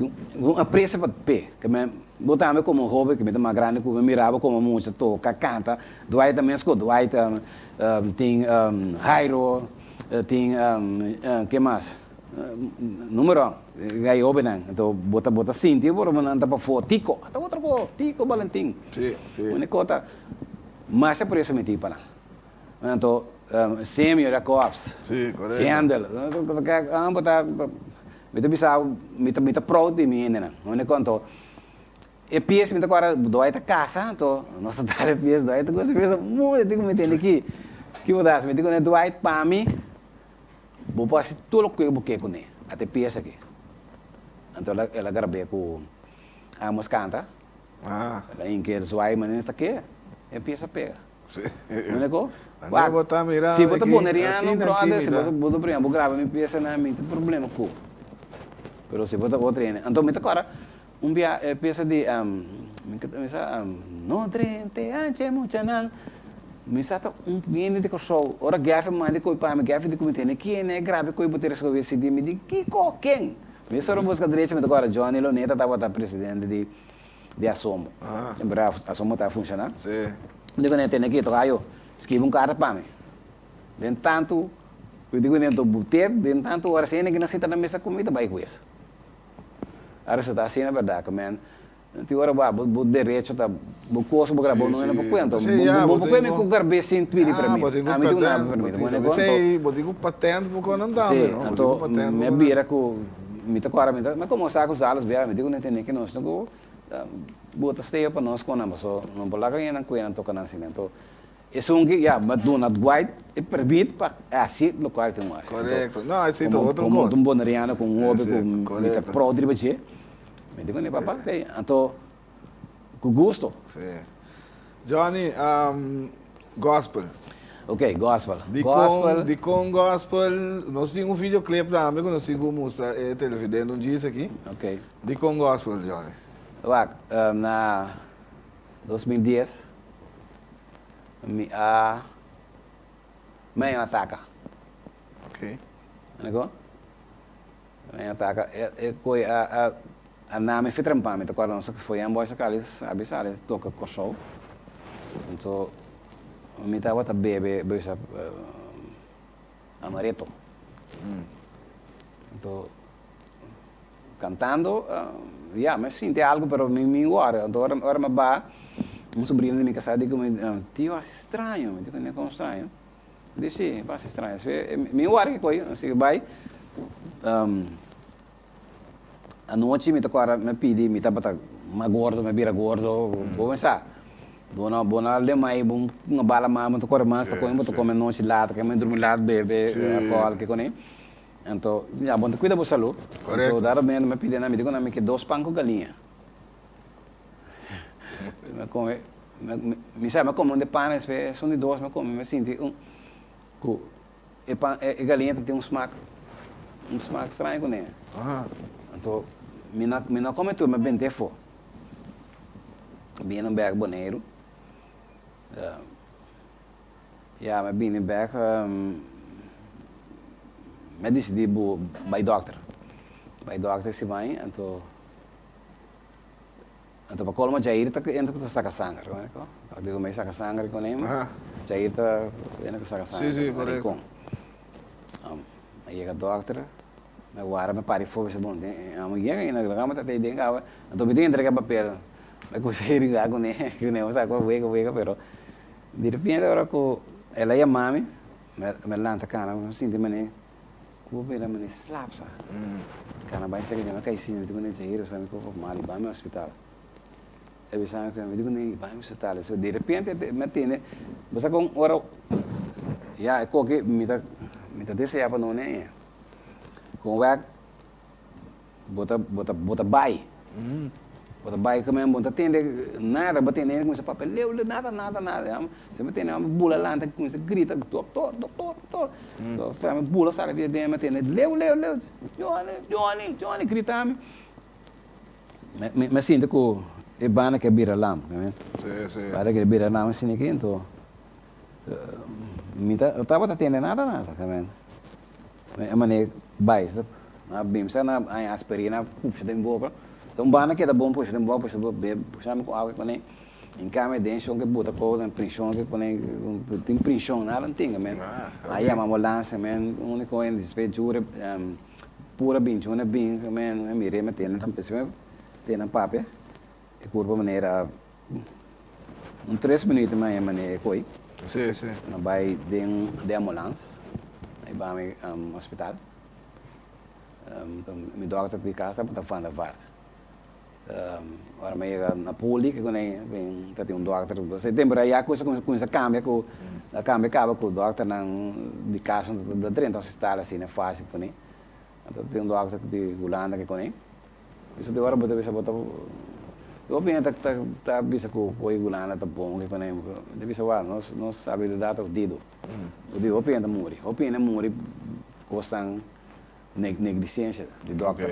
un aprecio pa p'e, ke men. Bo tambe komo hoben ku mi ta mas grandi ku mi mira bo komo mucha toka, kanta. Dwight ta mes ku Dwight tin Jairo, tin ke mas? Numero gai hobennan. Anto bo ta bo ta sinti por nan ta pafó. Tico, ta otro ko, Tico Balentin. Uniko ta. Masha por eso mi tin pa nan. Anto Semio Jacobs, Shendel, bo ta, mi ta bisa bo, mi ta mi ta proud di mi hendenan. Anto e pies mi ta kòrda Dwight ta kasa, anto nos ta dal e pies, Dwight ta gosa e pies mucho, tin ku mi tende ki, ki bo ta hasi? Mi tin ku ne Dwight pa mi bo por hasi tur loke bo ke kuné, ata e pies aki. Anto el a grab'é ku Amos Kanta. El a hinka el zwaai manera ta ke, e pies a pega. Mira ko? Wak, bo ta mira si bo ta boneriano, brother, si bo ta bo ta bringa, bo graba mi pieza na mi tin problema ku. Pero si bo ta otro hende, anto mi ta kòrda un bia e pieza di mi ta bisa no drente anche muchanan, mi sa ta un hende di Kòrsou, ora Gèfi manda e koi pa mi, Gèfi di ku mi tene kende e graba e koi bo ta resolve si di mi di kiko ken? Mi solo buska drechi mi ta kòrda Johnny Loneta tabata presidente di di Asomo. Siempre Asomo ta funciona. Mi di kuné tene ki toka ayo, skibi un karta pa mi. Den tantu, mi di kuné to butet, den tantu ora si hende ki na sinta na mesa ku mi ta bai ku es. A resulta asina berdad ku men tin ora bo bo derecho ta bo kos ku bo graba bo no por kuenta. Bo por kuenta mi ku garb'é sin pidi permit. Ami tin ku nan permit. Bo tin ku patent bo kon nan tambe no. Si, anto mi a bira ku mi ta kòrda mi ta mi komo sa ku Zales bira mi di ku nan tene ki nos no ku bo ta stay pa nos kon nan paso no por laga hende nan kue nan toka nan asina. Anto esun ki ya mi a duna Dwight e permit pa hasi lokual e tin ku hasi. Korekto. No, esei ta otro kos. Komo un boneriano ku un hopi ku mi ta proud riba dje mi di ku ne papa anto ku gusto. Si. Johnny, gospel. Ok, gospel. Dikon, dikon gospel? Nos tin un videoclip tambe ku nos tin ku mustra e televidente un djis aki. Ok. Dikon gospel, Johnny? Wak, na 2010 mi a mi a ataka. Ok. Dikon? Mi a ataka, e koi a a na mi fitrampa, mi ta kòrda nos a foi Amboy Sakali sabi sali toka Kòrsou. Anto mi tabata bebe bisa amaretto. Anto kantando ya mi a sinti algu pero mi mi wòri. Anto ora ora mi a baha un sobrino di mi kasá di ku mi, tio hasi straño. Mi di ku kon straño? Mi di si, mi hasi straño. Mi wòri kiko mi sigui bai. Anochi mi ta kòrda mi a pidi, mi tabata mas gordo, mi a bira gordo, bo me sa. Bo no bo no a lemai bo un bala mas, bo ta kore mas, ta kome bo ta kome anochi laat, keme drumi laat, bebe alkohòl, kiko ni. Anto, ya, bo no ta kuida bo salú. Anto dado momento mi a pidi nan, mi di ku nan mi ke dos pan ku galiña. Mi a kome, mi sa mi a kome un di pan, despues esun di dos mi a kome, mi a sinti un ku. E pan e galiña ta tin un smak un smak straño kuné. Anto mi no mi no kome tur mi a bent'é afó. Bini bèk Boneiru ya mi a bini bèk mi a disidí bu bai dòkter bai dòkter si bai anto Anto pa colmo Jair ta entra cu ta saca sanger, no rico? Digo mi saca sanger cu nem, Jair ta entra cu saca sanger na Rincon. A yega dokter, mi a wara mi pari for, mi bisa bon, amo yega ainda, lo mi ta tey den caba, anto mi tin entrega papel, mi cuminsa heringa cu ne, cu ne, mi sa cu a wega wega, pero di repente ora cu el a yama mi, mi a lanta cana, mi sinti mane. Ku bo bira mane slap sa. Kana bai seka dje, mi kai sinti, mi di ku ne Jair, mi sa mi kopo mal, i bai mi hospital. E bisa mi, mi di ku ne i bai mi hospital. So di repente mi a tende, bo sa kon ora, ya e koki mi ta mi ta desea pa no ne, kon wèk Bo ta, bo ta, bo ta bai. Bo ta bai kaminda, bo no ta tende nada, bo tende hende kuminsá papia leu, leu, nada, nada, nada. Si bo tende hòmber bula lanta, kuminsá grita, doktor, doktor, doktor. Doktor, mi bula sali di aden, mi tende leu, leu, leu, Johnny, Johnny, Johnny, grita mi. Mi, mi a sinti ku e banda ke bira lam, banda ke bira lam asina aki, anto mi ta, tabata tende nada, nada. E manera bai na bimsa na haña aspirina pusha den boka so un banda keda bon pusha den boka pusha be pusha mi ku awa ke pone en kambio den shon ke buta kos den prishon ke pone tin prishon nada no tin men a yama ambulancia men uniko hende despues jure pura bin juna bin men a mira e tene nan papia e kurpa manera. Un tres minuut mi a mane e koe. Si, si. Mi a bai den den ambulans, a hiba mi hospital. Mi dokter di kas tabata Van der Vaart. Ora mi a yega na poli ke kuné bin ta tin un dokter. E tempo ya kos a kuminsá kambia ku a kambia kaba ku dokternan di kas no ta drenta hospital asina fásil kuné. Anto tin un dokter di Hulanda ke kuné. Bisa di ora bo ta bisa bo ta bo opinia ta ta ta bisa ku koe Hulanda ta bon ke kuné. Mi ta bisa wak nos nos sabilidat ta odido. Odido hopi hende ta muri. Hopi hende muri kosnan negligencia di dokter.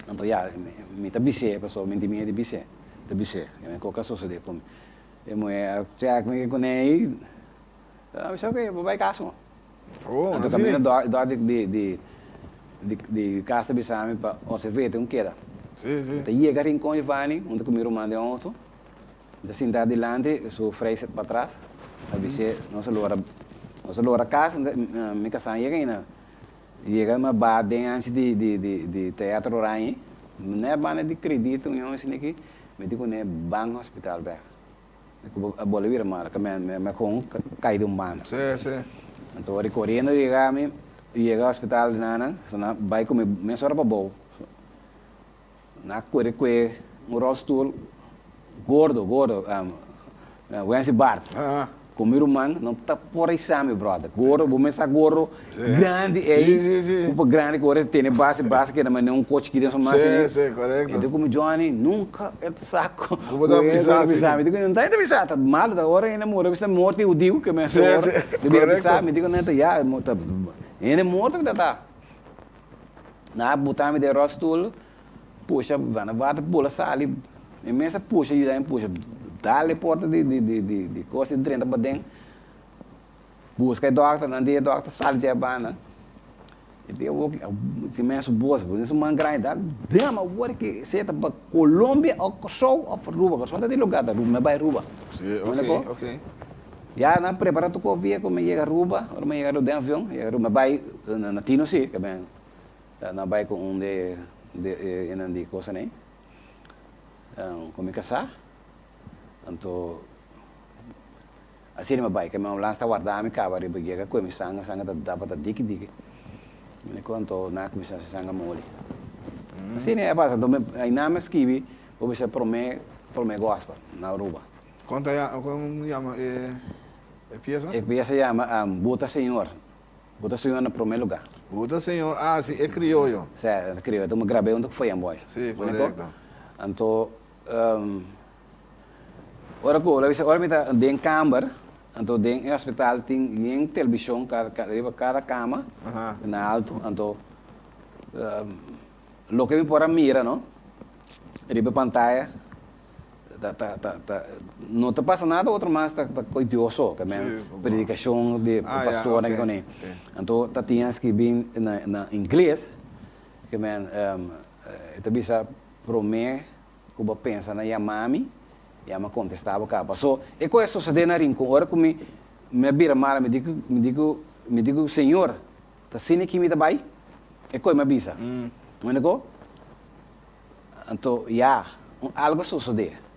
Anto ya mi ta bis'é pasobra mi tin miedu di bis'é. Ta bis'é koke a sosodé ku mi. E muhé a chèk mi ke kuné i a bisa oke bo bai kas mo. Oh, Anto así. kaminda dòr dòr di di di di di kas ta bisa mi pa OCV tin un keda. Sí, sí. Mi ta yega Rincon Giovanni hunto ku mi ruman den outo. Mi ta sinta adilanti, su vrijzit patras. A bis'é nos a lora nos a lora kas, mi kasá yega ainda. Yega mi a baha den anchi di di di di Teatro Oranje. Nè banda di kredito un yòn esaki aki, mi di kuné ban hospital bèk. Ku a bole bira mal, ku mi kon kai di un banda. Sí, sí. Anto ora koriendo yega mi yega hospital di nan, so nan bai ku mi mesora pa bou. Nan a kore kue un rolstoel gordo, gordo, Wency Bart. Ku mi ruman no ta por risa mi brother. Gordo, bo mes sa gordo grandi ey, ku pa grandi ku ora e tene base, base keda manera un kochi chikito den su man asina. E di ku mi Johnny nunka e ta sa ku e ta bisa mi. Di ku no ta bisa, ta malo ta ora hende muri bisa morti hudiu ke mester ora di bira bisa mi. Di ku no ta ya, hende morto mi ta ta. Nan a buta mi den rolstoel. Pusha banda water bula sali mi mes a pusha yuda mi pusha dal e porta di di di di di kos i drenta paden buska e dokter nan di e dokter sali dje banda i di awor ki men su bos bo su man grandi ta dam awor ki sea ta pa Colombia o Kòrsou of Aruba Kòrsou ta di lugar ta Aruba mi a bai Aruba Si ok ok. Ya nan prepara tur kos via ku mi yega Aruba ora mi yega Aruba den avion yega Aruba mi a bai na Tino si ke men Nan bai ku un de de e nan di kosanan ei ku mi kasá. Anto asina mi bai, ke mi ambulans ta warda mi kaba riba yega kue mi sanga, sanga ta tabata diki diki. Mi ku anto nan a kuminsá hasi sanga moli. Asina a pasa, anto mi ainan mi a skibi bo bisa promé promé gòspel na Aruba. Kon ta kon yama e e piesa? E piesa yama Buta Señor. Bo ta Señor na prome lugar. Bo ta Señor, ah si, e crioyo. Si, e crioyo. Anto mi grab'é hunto ku Foyan Boys. Si, korekto. Anto, ora ku, laga bisa, ora mi ta den kamber, anto den e hospital tin yen televishon riba kada kama, na alto, anto loke mi por a mira, no, riba e pantaya, Ta ta ta ta no ta pasa nada otro mas ta ta koe Dios so ta men predikashon di pastornan ke kone anto ta tin a skibi na na ingles ke men e ta bisa prome ku bo pensa na yama mi yama kontesta bo kaba paso e koe a sosode na Rincon ora ku mi mi a bira mala mi di ku mi di ku mi di ku Señor ta asina ki mi ta bai e koe mi a bisa mi ko. Anto ya, un algo a sosodé.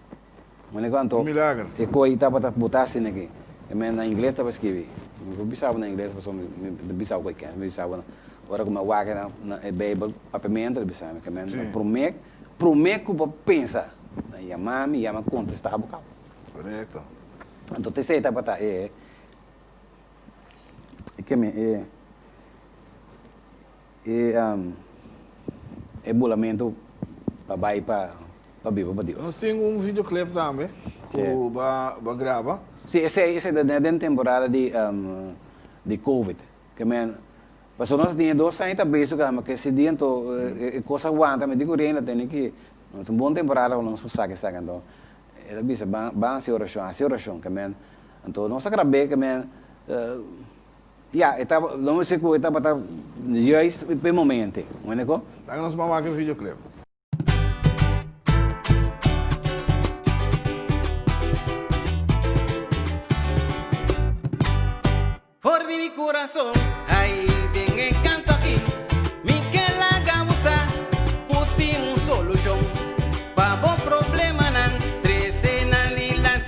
Manera ku anto Un milager. e koi tabata botá asina aki. E men na ingles tabata skibi. Mi por bisa bo na ingles pasobra mi mi ta bisa bo koi ken. Mi bisa bo na ora ku mi a wak na na e beibel papiamentu ta bisa mi ke men Sí. promé promé ku bo pensa na yama mi yama kontestá bo kaba. Korekto. Anto ta esei tabata e e ke men e E e bulamentu pa bai pa pa biba pa Dios. Nos tin un videoclip tambe ku bo a graba. Si, esei esei ta den temporada di di covid. Ke men pasobra nos a tin e dos aña ta bezig kaba ke si dia anto e kos a wanta mi di ku Reina tene ki nos un bon temporada ku nos por saka esaki anto e ta bisa ban ban hasi orashon hasi orashon ke men anto nos a grab'é ke men Ya, e tabata, lo mester ku e tabata juist p'e momente. Wende ko? Laga nos ban wak e videoclip. For di mi kurason, ai, den e kanto aki, mi ke laga bo sa ku tin un solushon pa bo problemanan, trese nan dilanti.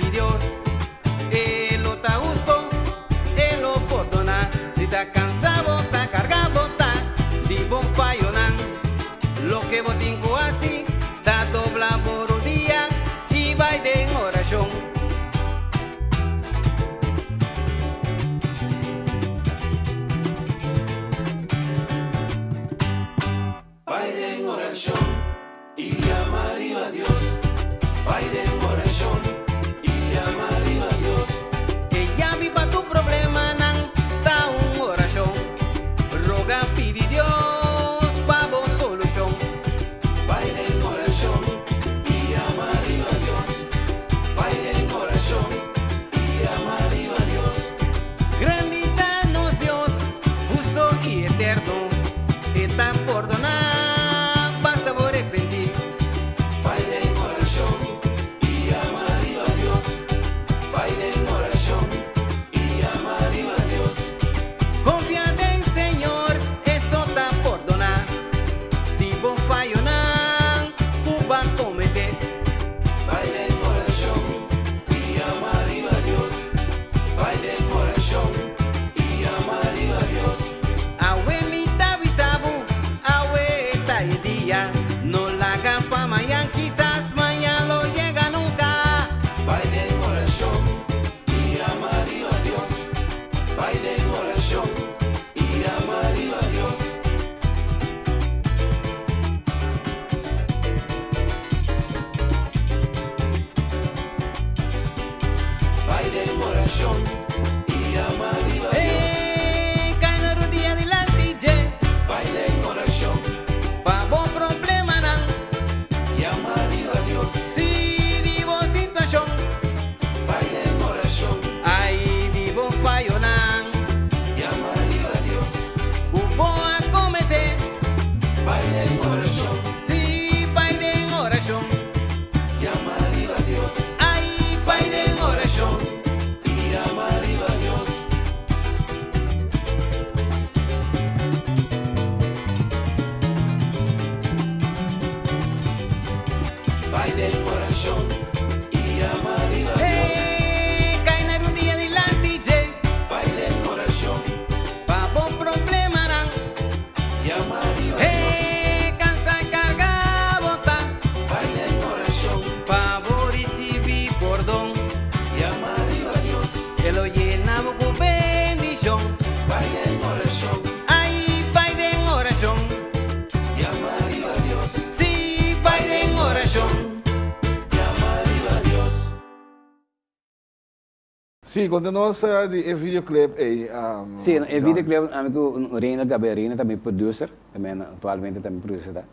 Sí, konta nos di e videoclip ei, Sí, e John. videoclip ami ku Reina Gabriel, Reina ta mi producer, ta actualmente ta mi producer ta.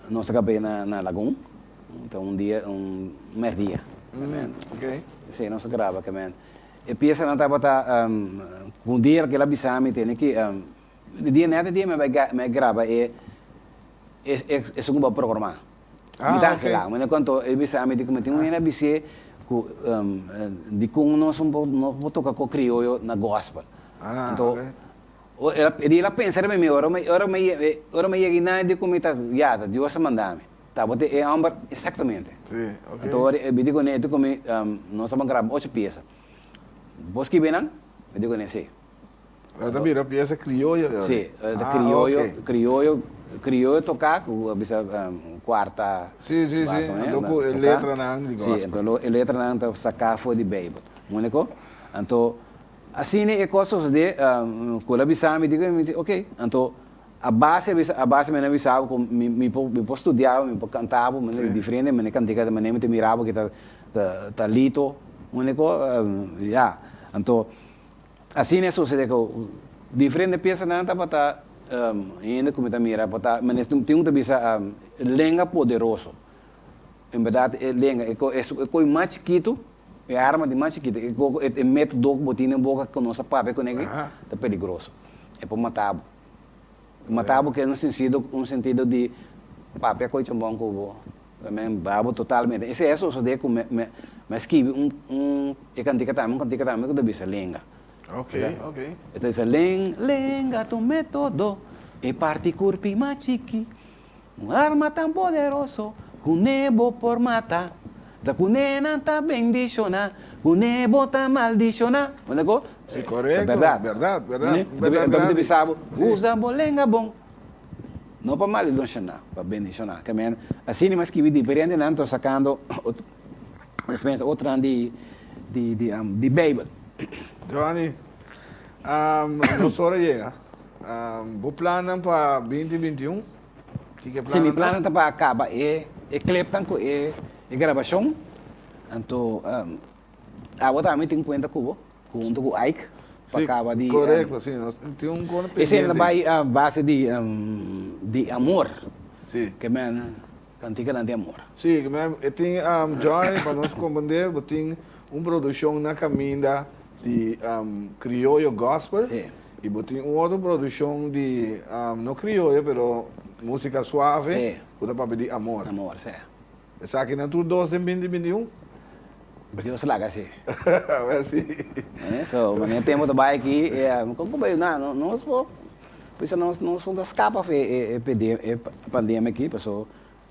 Nos a gab'é na na Lagun, ta un dia, un merdia. Ok. Sí, nos a graba kemen. E piesanan tabata ku un dia el a bisa mi tene ki di dia nèt e dia mi a bai mi a graba e esun ku bo a programá. Mi ta angelá. Mi na konto e bisa mi di ku mi tin un hende a bis'é ku dikon nos no por toka ku krioyo na gòspel. Anto e dia el a pensa riba mi ora mi ora mi ora mi yega einan di ku mi ta ya ta Dios a manda mi. Tabata e hòmber esaktamente. Anto ora mi di kuné di ku mi nos a graba ocho piesa. Bo skibi nan? Mi di kuné si. E ta bira piesa krioyo e ora? Si, e ta krioyo, krioyo, krioyo toká ku a bisa kuarta. Si, si, si, anto ku e letranan di gospel. Si, anto e letranan ta saká for di Beibel. Úniko. Anto asina e kos sosodé ku el a bisa mi, mi di oke. Anto a base a bisa, a base mi a bisa bo ku mi mi por mi por studia bo, mi por kanta bo, diferente manera kantika di manera mi ta mira bo ke ta ta lito. Úniko, ya. Anto. Asina e sucede cu diferente piesanan tabata hende cu mi ta mira por ta mane tin un ta bisa lenga poderoso. En berdad e lenga e coy mas chikito e arma di mas chikito e e metodo cu bo tin den boca cu nos a papia cune aki ta peligroso. E por mata bo. Mata bo ke un sentido un sentido di papia coy chambon cu bo Amen, bravo totalmente. Esei a sosode ku mi mi a skibi un un e kantika tambe, un kantika tambe ku ta bisa lenga. Ok, ok. E ta bisa len lenga ta un metodo e parti kurpi mas chiki un arma tan poderoso ku ne bo por mata ta ku ne nan ta bendishoná ku ne bo ta maldishoná. Bo ta ko? Si, korekto, Ta bèrdat. bèrdat, bèrdat, Anto bèrdat mi ta grandi. bisa bo, Si. usa bo lenga bon. No pa maliloshoná, pa bendishoná. Ke men, asina mi a skibi diferentenan ta sakando despensa otronan di di di di Beibel. Johnny, nos ora yega. Bo plannan pa binti 21? Kiko e Si, mi plannan ta? plannan ta pa kaba e e clipnan ku e e grabashon. Anto abo tambe tin kuenta ku bo. Hunto ku Ike pa Sí, kaba di korekto, sí, nos tin un kos Esei ta pendiente. bai a base di di amor. Sí. Ke men kantikanan di amor. Sí, ke men e tin Johnny, pa nos komprende bo tin un produkshon na kaminda di krioyo gospel. Sí. I bo tin un otro produkshon di no krioyo pero musika suave Sí. ku ta papia di amor. Amor, sí. Esakinan tur dos den binti 21? Dios laga si. Awel si. So, manera tempo ta bai aki, kon ku bai na, nos por bisa nos nos ta skapa for e e pandemia aki, paso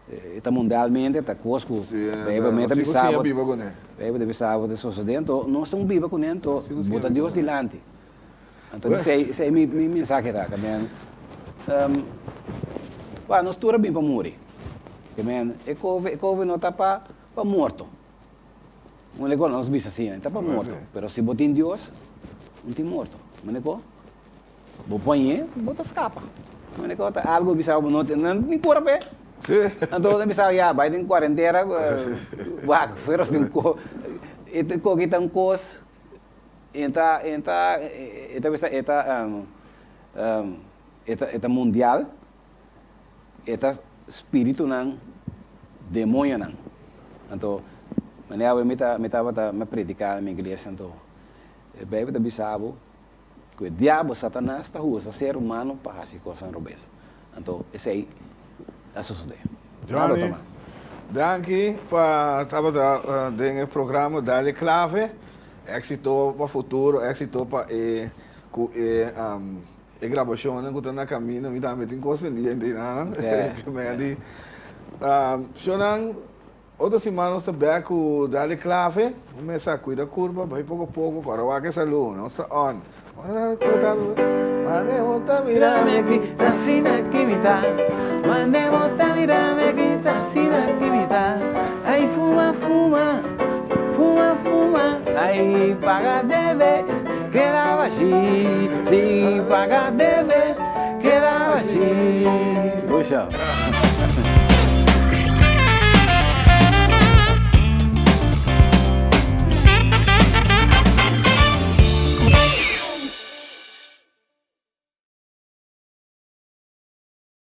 e ta mundialmente, ta kos ku Beibel mes ta bisa bo, Beibel ta bisa bo ta sosode, anto nos ta un biba kuné, anto bo ta Dios dilanti. Anto esei esei mi mi mensahe ta, ke men wak nos tur a bin pa muri, ke men e covid e covid no ta pa pa morto. Mane ku nos bisa asina, ta pa morto, pero si bo tin Dios, no tin morto. Mane ku bo poñ'é, bo ta skapa. Mane ku ta algu bisa bo no tin, no tin kura p'e. Anto bo ta bisa ya bai den kuarentera, wak, pero tin ko, e koki ta un kos, e ta, e ta, e ta bisa e ta, e ta, e ta mundial. E ta spiritunan, demoñonan. Anto, manera awe mi ta mi tabata mi a prediká na mi iglesia, anto e Beibel ta bisa bo ku e diabel, Satanas, ta usa ser humano pa hasi kosnan robes. Anto, esei a sosodé. Johnny, danki pa tabata den e programa Dale Clave. Éxito pa futuro, éxito pa e ku e E grabashonnan ku ta na kaminda mi tambe tin kos pendiente einan. Shonnan. Otro siman nos ta bek ku Dale Clave. Un mesa kuida kurpa, bai poko poko, kòrda wak e salú. Nos ta on. Mane bo ta mira mi aki, ta asina ki mi ta. Mane bo ta mira mi aki, ta asina ki mi ta. Ai fuma fuma, fuma fuma, ai paga debe, keda bashí. Si paga debe, keda bashí. Pusha.